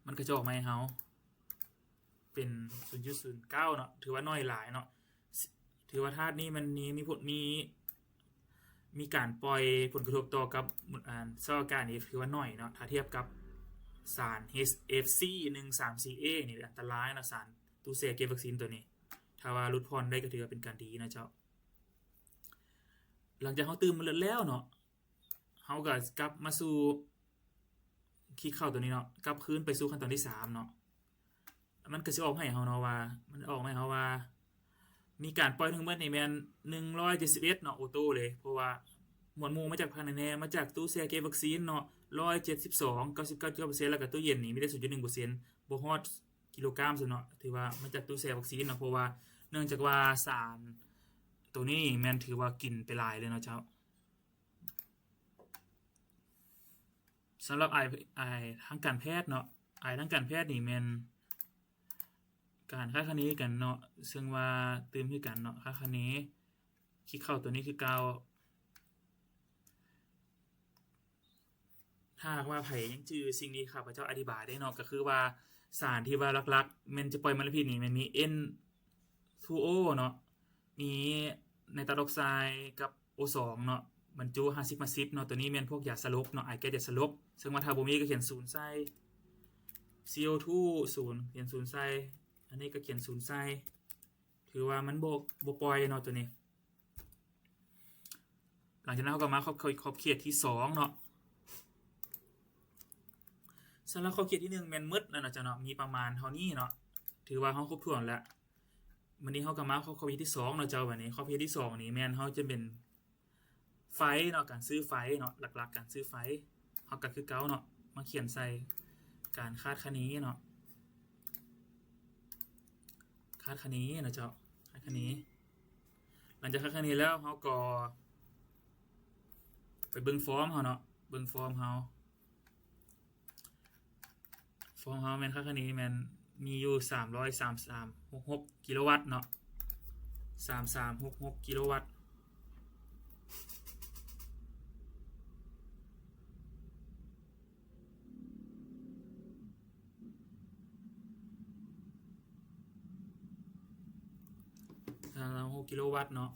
ມັນກໍຈະອອກມາໃຫ້ເຮົາ ເປັນສູນຈຸດສູນເກົ້າເນາະ, ຖືວ່າໜ້ອຍຫຼາຍເນາະ. ຖືວ່າທາດນີ້ມັນມີ ມີຜົນ ມີ ມີການປ່ອຍຜົນກະທົບຕໍ່ກັບ ອັນ ສະພາບອາກາດນີ້ ຖືວ່າໜ້ອຍເນາະ, ຖ້າທຽບກັບສານ H F C ໜຶ່ງສາມສີ່ A ນີ້ ອັນຕະລາຍເນາະ, ສານຕູ້ແຊ່ເກັບວັກຊີນໂຕນີ້. ຖ້າວ່າຫຼຸດຜ່ອນໄດ້ກໍຖືວ່າເປັນການດີນະເຈົ້າ. ຫຼັງຈາກເຮົາຕື່ມມັນເລີດແລ້ວເນາະ, ເຮົາກໍກັບມາສູ່ ຄລິກເຂົ້າໂຕນີ້ເນາະ, ກັບຄືນໄປສູ່ຂັ້ນຕອນທີສາມເນາະ. ມັນກໍຊິອອກມາໃຫ້ເຮົາເນາະວ່າ ມັນອອກມາໃຫ້ເຮົາວ່າ ມີການປ່ອຍທັງໝົດນີ້ແມ່ນໜຶ່ງຮ້ອຍເຈັດສິບເອັດເນາະ, ໂອໂຕ້ເລີຍ, ເພາະວ່າໝວດໝູ່ມາຈາກພາຍໃນແດ່, ມາຈາກຕູ້ແຊ່ເກັບວັກຊີນເນາະ ຮ້ອຍເຈັດສິບສອງ ເກົ້າສິບເກົ້າຈຸດເກົ້າເປີເຊັນ ແລ້ວກໍຕູ້ເຢັນນີ້ມີແຕ່ສູນຈຸດໜຶ່ງເປີເຊັນ ບໍ່ຮອດກິໂລກຣາມຊ້ຳເນາະ, ຖືວ່າມາຈາກຕູ້ແຊ່ວັກຊີນເນາະ, ເພາະວ່າເນື່ອງຈາກວ່າສານໂຕນີ້ແມ່ນຖືວ່າກິນໄປຫຼາຍເລີຍເນາະເຈົ້າ. ສຳລັບອາຍ ອາຍທາງການແພດເນາະ, ອາຍທາງການແພດນີ້ແມ່ນການຄາດຄະເນກັນເນາະ, ເຊິ່ງວ່າຕື່ມຄືກັນເນາະ, ຄາດຄະເນ. ຄລິກເຂົ້າໂຕນີ້ຄືເກົ່າ. ຖ້າຫາກວ່າໃຜຍັງຈື່ສິ່ງທີ່ຂ້າພະເຈົ້າອະທິບາຍໄດ້ເນາະ, ກໍຄືວ່າສານທີ່ວ່າຫຼັກໆແມ່ນຈະປ່ອຍມະລະພິດນີ້ ແມ່ນມີ N two O ເນາະ, ມີໄນຕຣັດອອກໄຊກັບ O ສອງເນາະ, ບັນຈຸຫ້າສິບ ຫ້າສິບເນາະ. ໂຕນີ້ແມ່ນພວກຢາສະຫຼົບເນາະ, ອາຍແກັສຢາສະຫຼົບ, ເຊິ່ງວ່າຖ້າບໍ່ມີກໍຂຽນສູນໃສ່, CO two ສູນ ຂຽນສູນໃສ່, ອັນນີ້ກໍຂຽນສູນໃສ່, ຖືວ່າມັນບໍ່ ບໍ່ປ່ອຍເນາະໂຕນີ້. ຫຼັງຈາກນັ້ນເຮົາກໍມາຂອບ ຂອບ ຂອບເຂດທີສອງເນາະ. ສຳລັບຂອບເຂດທີໜຶ່ງແມ່ນໝົດແລ້ວເນາະເຈົ້າເນາະ, ມີປະມານເທົ່ານີ້ເນາະ, ຖືວ່າເຮົາຄົບຖ້ວນແລ້ວ. ບັດນີ້ເຮົາກໍມາຂອບ ຂອບເຂດທີສອງເນາະເຈົ້າ. ບັດນີ້ຂອບເຂດທີສອງນີ້ແມ່ນເຮົາຈະເປັນໄຟເນາະ, ການຊື້ໄຟເນາະ, ຫຼັກໆການຊື້ໄຟ. ເຮົາກໍຄືເກົ່າເນາະ, ມາຂຽນໃສ່ການຄາດຄະເນເນາະ, ຄາດຄະເນເນາະເຈົ້າ, ຄາດຄະເນ. ຫຼັງຈາກຄາດຄະເນແລ້ວ ເຮົາກໍໄປເບິ່ງຟອມເຮົາເນາະ, ເບິ່ງຟອມເຮົາ. ຟອມເຮົາແມ່ນຄາດຄະເນແມ່ນມີຢູ່ສາມຮ້ອຍສາມສາມຫົກຫົກກິໂລວັດເນາະ, ສາມສາມຫົກຫົກກິໂລວັດ. ສາມສິບຫົກກິໂລວັດເນາະ.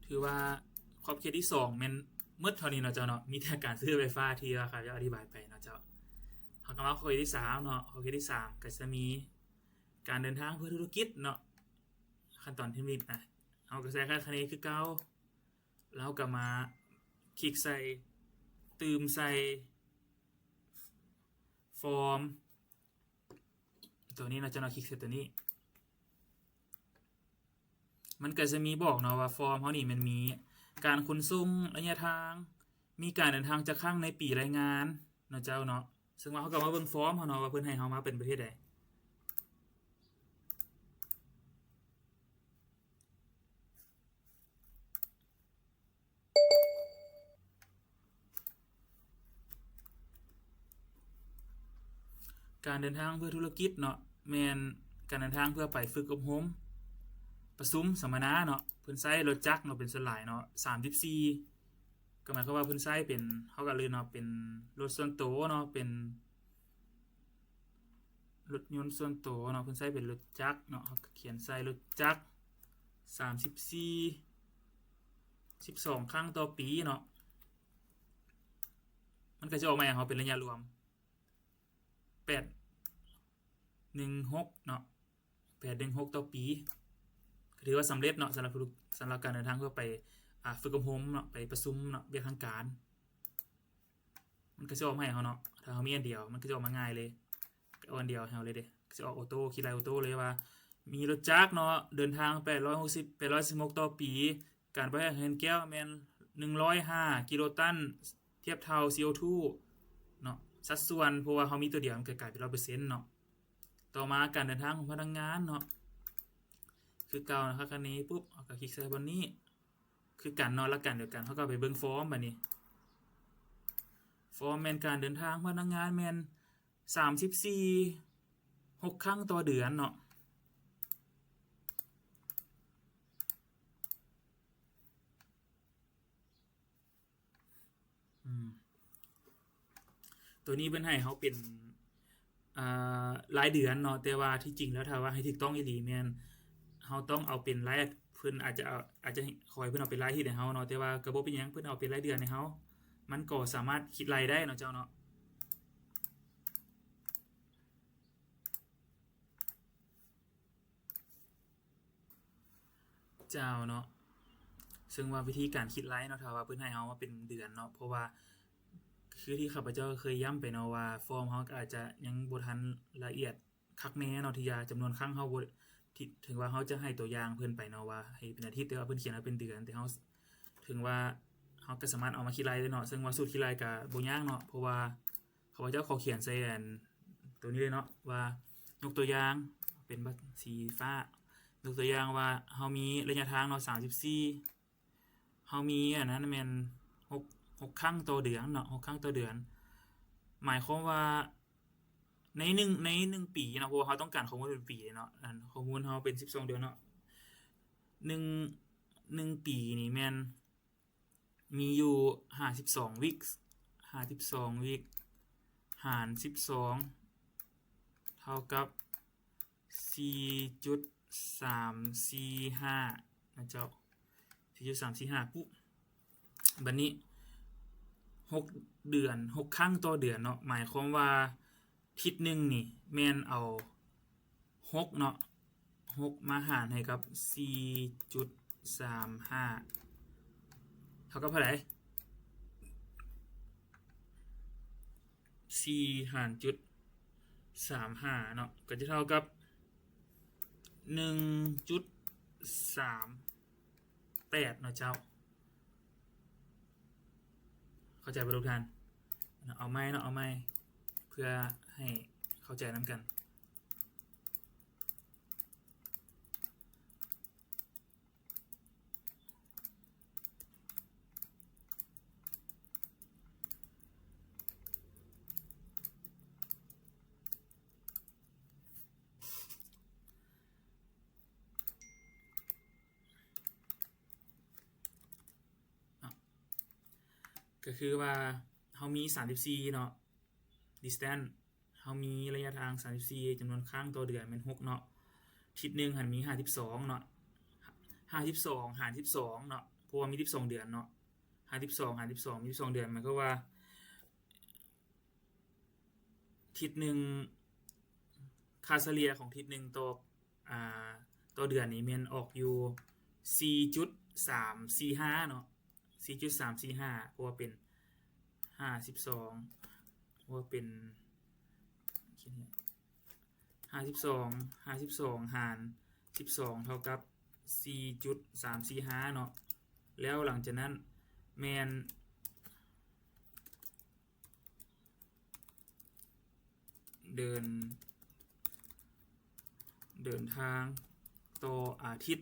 ຖືວ່າຂອບເຂດທີສອງແມ່ນໝົດເທົ່ານີ້ເນາະເຈົ້າເນາະ, ມີແຕ່ການຊື້ໄຟຟ້າທີ່ວ່າຂ້າພະເຈົ້າອະທິບາຍໄປເນາະເຈົ້າ. ເຮົາກໍມາຂອບເຂດທີສາມເນາະ, ຂອບເຂດທີສາມກໍຈະມີການເດີນທາງເພື່ອທຸລະກິດເນາະ, ຂັ້ນຕອນທຳອິດນະ. ເຮົາກໍໃສ່ຄາດຄະເນຄືເກົ່າ, ແລ້ວເຮົາກໍມາຄລິກໃສ່ ຕື່ມໃສ່ຟອມ ໂຕນີ້ເນາະເຈົ້າເນາະ, ຄລິກໃສ່ໂຕນີ້. ມັນກໍຈະມີບອກເນາະວ່າຟອມເຮົານີ້ແມ່ນມີການຂົນສົ່ງ, ໄລຍະທາງ, ມີການເດີນທາງຈັກຄັ້ງໃນປີລາຍງານເນາະເຈົ້າເນາະ. ເຊິ່ງວ່າເຮົາກໍມາເບິ່ງຟອມເຮົາເນາະ ວ່າເພິ່ນໃຫ້ເຮົາມາເປັນປະເພດໃດ. ການເດີນທາງເພື່ອທຸລະກິດເນາະ, ແມ່ນການເດີນທາງເພື່ອໄປຝຶກອົບຮົມ, ປະຊຸມ, ສຳມະນາເນາະ. ເພິ່ນໃຊ້ລົດຈັກເນາະ ເປັນສ່ວນຫຼາຍເນາະ, ສາມສິບສີ່, ກໍໝາຍຄວາມວ່າເພິ່ນໃຊ້ເປັນ, ເຮົາກໍເລີຍເນາະ, ເປັນລົດສ່ວນໂຕເນາະ, ເປັນ ລົດຍົນສ່ວນໂຕເນາະ, ເພິ່ນໃຊ້ເປັນລົດຈັກເນາະ, ເຮົາກໍຂຽນໃສ່ລົດຈັກ ສາມສິບສີ່, ສິບສອງຄັ້ງຕໍ່ປີເນາະ ມັນກໍຈະອອກມາໃຫ້ເຮົາເປັນໄລຍະລວມ ແປດໜຶ່ງຫົກເນາະ ແປດໜຶ່ງຫົກຕໍ່ປີ ກໍຖືວ່າສຳເລັດເນາະ ສຳລັບຜູ້ ສຳລັບການເດີນທາງເພື່ອໄປ ອ່າ ຝຶກອົບຮົມເນາະ ໄປປະຊຸມເນາະ ວຽກທາງການ ມັນກໍຊິອອກມາໃຫ້ເຮົາເນາະ ຖ້າເຮົາມີອັນດຽວ ມັນກໍຊິອອກມາງ່າຍເລີຍ ກໍເອົາອັນດຽວໃຫ້ເຮົາເລີຍເດ້ ກໍຊິອອກໂອໂຕ້ ຄິດໄລ່ໂອໂຕ້ເລີຍວ່າ ມີລົດຈັກເນາະ ເດີນທາງແປດຮ້ອຍຫົກສິບ ແປດຮ້ອຍສິບຫົກຕໍ່ປີ ການບໍ່ແຫ້ງເຮືອນແກ້ວແມ່ນໜຶ່ງຮ້ອຍຫ້າກິໂລຕັນ ທຽບເທົ່າ ຊີໂອທູ ເນາະ ສັດສ່ວນ ເພາະວ່າເຮົາມີຕົວດຽວ ມັນກໍກາຍເປັນຮ້ອຍເປີເຊັນເນາະ. ຕໍ່ມາການເດີນທາງຂອງພະນັກງານເນາະ ຄືເກົ່ານະ ຄັນນີ້ປຸບ ເຮົາກໍຄລິກໃສ່ບ່ອນນີ້ ຄືກັນເນາະ ຫຼັກການດຽວກັນ ເຮົາກໍໄປເບິ່ງຟອມບາດນີ້ ຟອມແມ່ນການເດີນທາງພະນັກງານແມ່ນສາມສິບສີ່ ຫົກຄັ້ງຕໍ່ເດືອນເນາະ. ອືມ ໂຕນີ້ເພິ່ນໃຫ້ເຮົາເປັນ ອ່າ ລາຍເດືອນເນາະ ແຕ່ວ່າທີ່ຈິງແລ້ວ ຖ້າວ່າໃຫ້ຖືກຕ້ອງອີ່ຫຼີແມ່ນເຮົາຕ້ອງເອົາເປັນລາຍ ເພິ່ນອາດຈະເອົາ ອາດຈະຂໍໃຫ້ເພິ່ນເອົາເປັນລາຍອາທິດໃຫ້ເຮົາເນາະ ແຕ່ວ່າກໍບໍ່ເປັນຫຍັງ ເພິ່ນເອົາເປັນລາຍເດືອນໃຫ້ເຮົາ ມັນກໍສາມາດຄິດໄລ່ໄດ້ເນາະເຈົ້າເນາະ. ເຈົ້າເນາະ ເຊິ່ງວ່າວິທີການຄິດໄລ່ເນາະ ຖ້າວ່າເພິ່ນໃຫ້ເຮົາມາເປັນເດືອນເນາະ ເພາະວ່າຄືທີ່ຂ້າພະເຈົ້າເຄີຍຢ້ຳໄປເນາະວ່າ ຟອມເຮົາກໍອາດຈະຍັງບໍ່ທັນລະອຽດຄັກແນ່ເນາະ ທີ່ວ່າຈຳນວນຄັ້ງເຮົາບໍ່ ທີ່ ເຖິງວ່າເຮົາຈະໃຫ້ຕົວຢ່າງເພິ່ນໄປເນາະວ່າໃຫ້ເປັນອາທິດ ແຕ່ວ່າເພິ່ນຂຽນມາເປັນເດືອນ ແຕ່ເຮົາ ເຖິງວ່າເຮົາກໍສາມາດເອົາມາຄິດໄລ່ໄດ້ເນາະ ເຊິ່ງວ່າສູດຄິດໄລ່ກໍບໍ່ຍາກເນາະ ເພາະວ່າ ຂ້າພະເຈົ້າຂໍຂຽນໃສ່ອັນໂຕນີ້ເລີຍເນາະ ວ່າຍົກຕົວຢ່າງເປັນບັດ ສີຟ້າ ຍົກຕົວຢ່າງວ່າເຮົາມີໄລຍະທາງເນາະ ສາມສິບສີ່ ເຮົາມີອັນນັ້ນແມ່ນຫົກ ຫົກຄັ້ງຕໍ່ເດືອນເນາະ ຫົກຄັ້ງຕໍ່ເດືອນ ໝາຍຄວາມວ່າໃນໜຶ່ງ ໃນໜຶ່ງປີເນາະ ເພາະວ່າເຮົາຕ້ອງການຂໍ້ມູນເປັນປີເນາະ ອັນຂໍ້ມູນເຮົາເປັນສິບສອງເດືອນເນາະ ໜຶ່ງ ໜຶ່ງປີນີ້ແມ່ນ ມີຢູ່ຫ້າສິບສອງວິກ ຫ້າສິບສອງວິກ ຫານສິບສອງ ເທົ່າກັບສີ່ຈຸດສາມສີ່ຫ້ານະເຈົ້າ ສີ່ຈຸດສາມສີ່ຫ້າປຸບ ບັດນີ້ຫົກເດືອນ ຫົກຄັ້ງຕໍ່ເດືອນເນາະ ໝາຍຄວາມວ່າທິດໜຶ່ງນີ້ແມ່ນເອົາ ຫົກເນາະ ຫົກມາຫານໃຫ້ກັບສີ່ຈຸດສາມຫ້າ ເທົ່າກັບເທົ່າໃດ? ສີ່ຫານຈຸດສາມຫ້າເນາະ ກໍຈະເທົ່າກັບໜຶ່ງຈຸດສາມແປດເນາະເຈົ້າ. ເຂົ້າໃຈບໍ່ທຸກທ່ານ? ເອົາໃໝ່ເນາະ ເອົາໃໝ່ ເພື່ອໃຫ້ເຂົ້າໃຈນຳກັນ. ເນາະ ກໍຄືວ່າເຮົາມີສາມສິບສີ່ເນາະ distance ເຮົາມີໄລຍະທາງສາມສິບສີ່ ຈຳນວນຄັ້ງຕໍ່ເດືອນແມ່ນຫົກເນາະ ທິດໜຶ່ງຫັ້ນມີຫ້າສິບສອງເນາະ ຫ້າສິບສອງຫານສິບສອງເນາະ ເພາະວ່າມີສິບສອງເດືອນເນາະ ຫ້າສິບສອງຫານສິບສອງ ມີສິບສອງເດືອນ ໝາຍຄວາມວ່າ ທິດໜຶ່ງ ຄ່າສະເລ່ຍຂອງທິດໜຶ່ງຕໍ່ ອ່າ ຕໍ່ເດືອນນີ້ແມ່ນອອກຢູ່ສີ່ຈຸດສາມສີ່ຫ້າເນາະ ສີ່ຈຸດສາມສີ່ຫ້າ ເພາະວ່າເປັນຫ້າສິບສອງ ເພາະວ່າເປັນຫ້າສິບສອງ ຫ້າສິບສອງຫານສິບສອງ ເທົ່າກັບສີ່ຈຸດສາມສີ່ຫ້າເນາະ ແລ້ວຫຼັງຈາກນັ້ນແມ່ນ ເດີນ ເດີນທາງຕໍ່ອາທິດ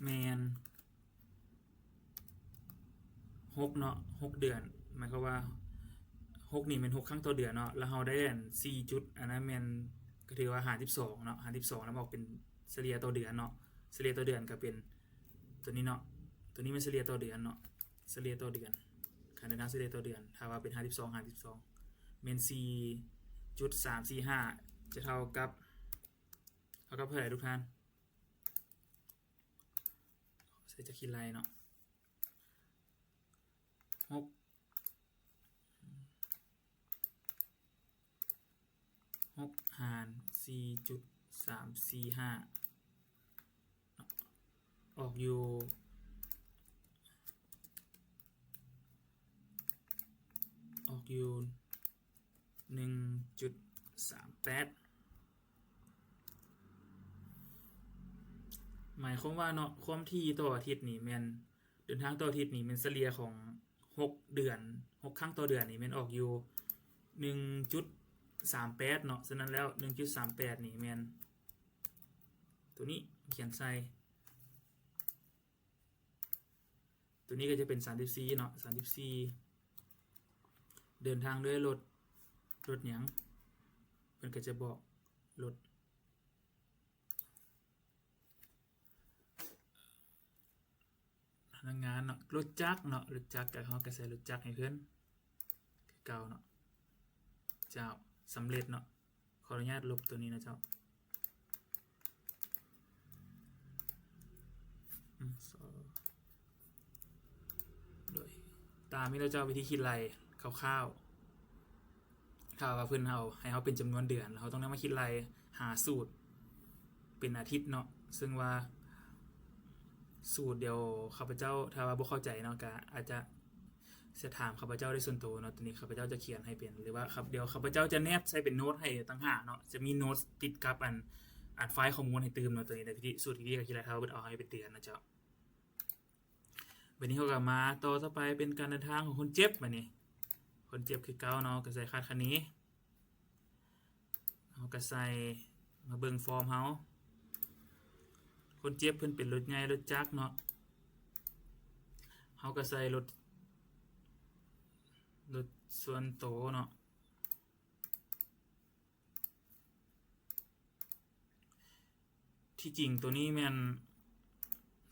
ແມ່ນຫົກເນາະ ຫົກເດືອນ ໝາຍຄວາມວ່າຫົກນີ້ແມ່ນຫົກຄັ້ງຕໍ່ເດືອນເນາະ ແລ້ວເຮົາໄດ້ອັນສີ່ຈຸດ ອັນນັ້ນແມ່ນ ກໍຖືວ່າຫານສິບສອງເນາະ ຫານສິບສອງ ແລ້ວອອກເປັນສະເລ່ຍຕໍ່ເດືອນເນາະ ສະເລ່ຍຕໍ່ເດືອນກໍເປັນ ຕົວນີ້ເນາະ ຕົວນີ້ແມ່ນສະເລ່ຍຕໍ່ເດືອນເນາະ ສະເລ່ຍຕໍ່ເດືອນ ຄ່າເດີນທາງສະເລ່ຍຕໍ່ເດືອນ ຖ້າວ່າເປັນຫ້າສິບສອງຫານສິບສອງ ແມ່ນສີ່ຈຸດສາມສີ່ຫ້າ ຈະເທົ່າກັບ ເທົ່າກັບເທົ່າໃດທຸກທ່ານ? ໃສ່ຈັກຄິດໄລ່ເນາະ ຫົກ ຫົກຫານສີ່ຈຸດສາມສີ່ຫ້າ ອອກຢູ່ ອອກຢູ່ໜຶ່ງຈຸດສາມແປດ ໝາຍຄວາມວ່າເນາະ ຄວາມຖີ່ຕໍ່ອາທິດນີ້ແມ່ນ ເດີນທາງຕໍ່ອາທິດນີ້ແມ່ນສະເລ່ຍຂອງຫົກເດືອນ ຫົກຄັ້ງຕໍ່ເດືອນນີ້ແມ່ນອອກຢູ່ໜຶ່ງຈຸດສາມແປດເນາະ. ສະນັ້ນແລ້ວໜຶ່ງຈຸດສາມແປດນີ້ແມ່ນໂຕນີ້ ຂຽນໃສ່ ໂຕນີ້ກໍຈະເປັນສາມສິບສີ່ເນາະ ສາມສິບສີ່ ເດີນທາງດ້ວຍລົດ ລົດຫຍັງ ເພິ່ນກໍຈະບອກລົດ ພະນັກງານເນາະ ລົດຈັກເນາະ ລົດຈັກ ກໍເຮົາກໍໃສ່ລົດຈັກໃຫ້ເພິ່ນຄືເກົ່າເນາະ. ເຈົ້າ ສຳເລັດເນາະ. ຂໍອະນຸຍາດລົບໂຕນີ້ນະເຈົ້າ. ອືມ ໂດຍ ຕາມນີ້ນະເຈົ້າ ວິທີຄິດໄລ່ຄ່າວໆ ຖ້າວ່າເພິ່ນເອົາ ໃຫ້ເຮົາເປັນຈຳນວນເດືອນ ເຮົາຕ້ອງນຳມາຄິດໄລ່ຫາສູດເປັນອາທິດເນາະ. ເຊິ່ງວ່າສູດ ດຽວຂ້າພະເຈົ້າ ຖ້າວ່າບໍ່ເຂົ້າໃຈເນາະ ກະອາດຈະສຽດຖາມຂ້າພະເຈົ້າໄດ້ສ່ວນໂຕເນາະ. ໂຕນີ້ຂ້າພະເຈົ້າຈະຂຽນໃຫ້ເປັນ ຫຼືວ່າ ດຽວຂ້າພະເຈົ້າຈະແນບໃສ່ເປັນໂນ້ດໃຫ້ຕ່າງຫາກເນາະ. ຈະມີໂນ້ດຕິດກັບອັນ ອັນໄຟລ໌ຂໍ້ມູນໃຫ້ຕື່ມເນາະ. ໂຕນີ້ໄດ້ວິທີ ສູດວິທີການຄິດໄລ່ ຖ້າວ່າເພິ່ນເອົາໃຫ້ເປັນເດືອນນະເຈົ້າ. ບາດນີ້ເຮົາກໍມາຕໍ່ ຕໍ່ໄປເປັນການເດີນທາງຂອງຄົນເຈັບ. ບາດນີ້ຄົນເຈັບຄືເກົ່າເນາະ ກໍໃສ່ຄາດຄະເນ ເຮົາກໍໃສ່ ມາເບິ່ງຟອມເຮົາ ຄົນເຈັບເພິ່ນເປັນລົດໃຫຍ່ລົດຈັກເນາະ ເຮົາກໍໃສ່ລົດ ລົດສ່ວນໂຕເນາະ. ທີ່ຈິງໂຕນີ້ແມ່ນ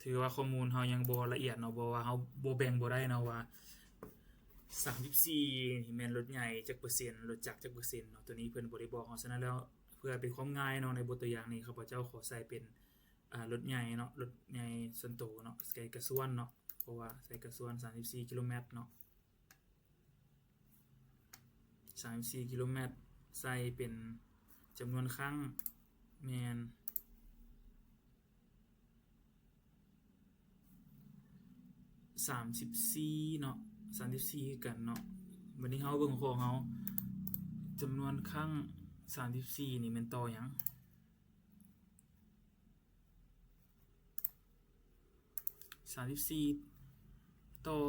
ຖືວ່າຂໍ້ມູນເຮົາຍັງບໍ່ລະອຽດເນາະ ເພາະວ່າເຮົາບໍ່ແບ່ງບໍ່ໄດ້ເນາະວ່າ ສາມສິບສີ່ ນີ້ແມ່ນລົດໃຫຍ່ຈັກເປີເຊັນ ລົດຈັກຈັກເປີເຊັນເນາະ. ໂຕນີ້ເພິ່ນບໍ່ໄດ້ບອກເຮົາ. ສະນັ້ນແລ້ວ ເພື່ອເປັນຄວາມງ່າຍເນາະ ໃນບົດຕົວຢ່າງນີ້ ຂ້າພະເຈົ້າຂໍໃສ່ເປັນ ອາ ລົດໃຫຍ່ເນາະ ລົດໃຫຍ່ສ່ວນໂຕເນາະ ໃສ່ກະຊວນເນາະ ເພາະວ່າໃສ່ກະຊວນ ສາມສິບສີ່ ກິໂລແມັດເນາະ. ສາມສິບສີ່ ກິໂລແມັດ ໃສ່ເປັນຈຳນວນຄັ້ງແມ່ນ ສາມສິບສີ່ ເນາະ ສາມສິບສີ່ ຄືກັນເນາະ. ບັດນີ້ເຮົາເບິ່ງຂອງເຮົາ ຈຳນວນຄັ້ງ ສາມສິບສີ່ ນີ້ແມ່ນຕໍ່ຫຍັງ? ສາມສິບສີ່ ຕໍ່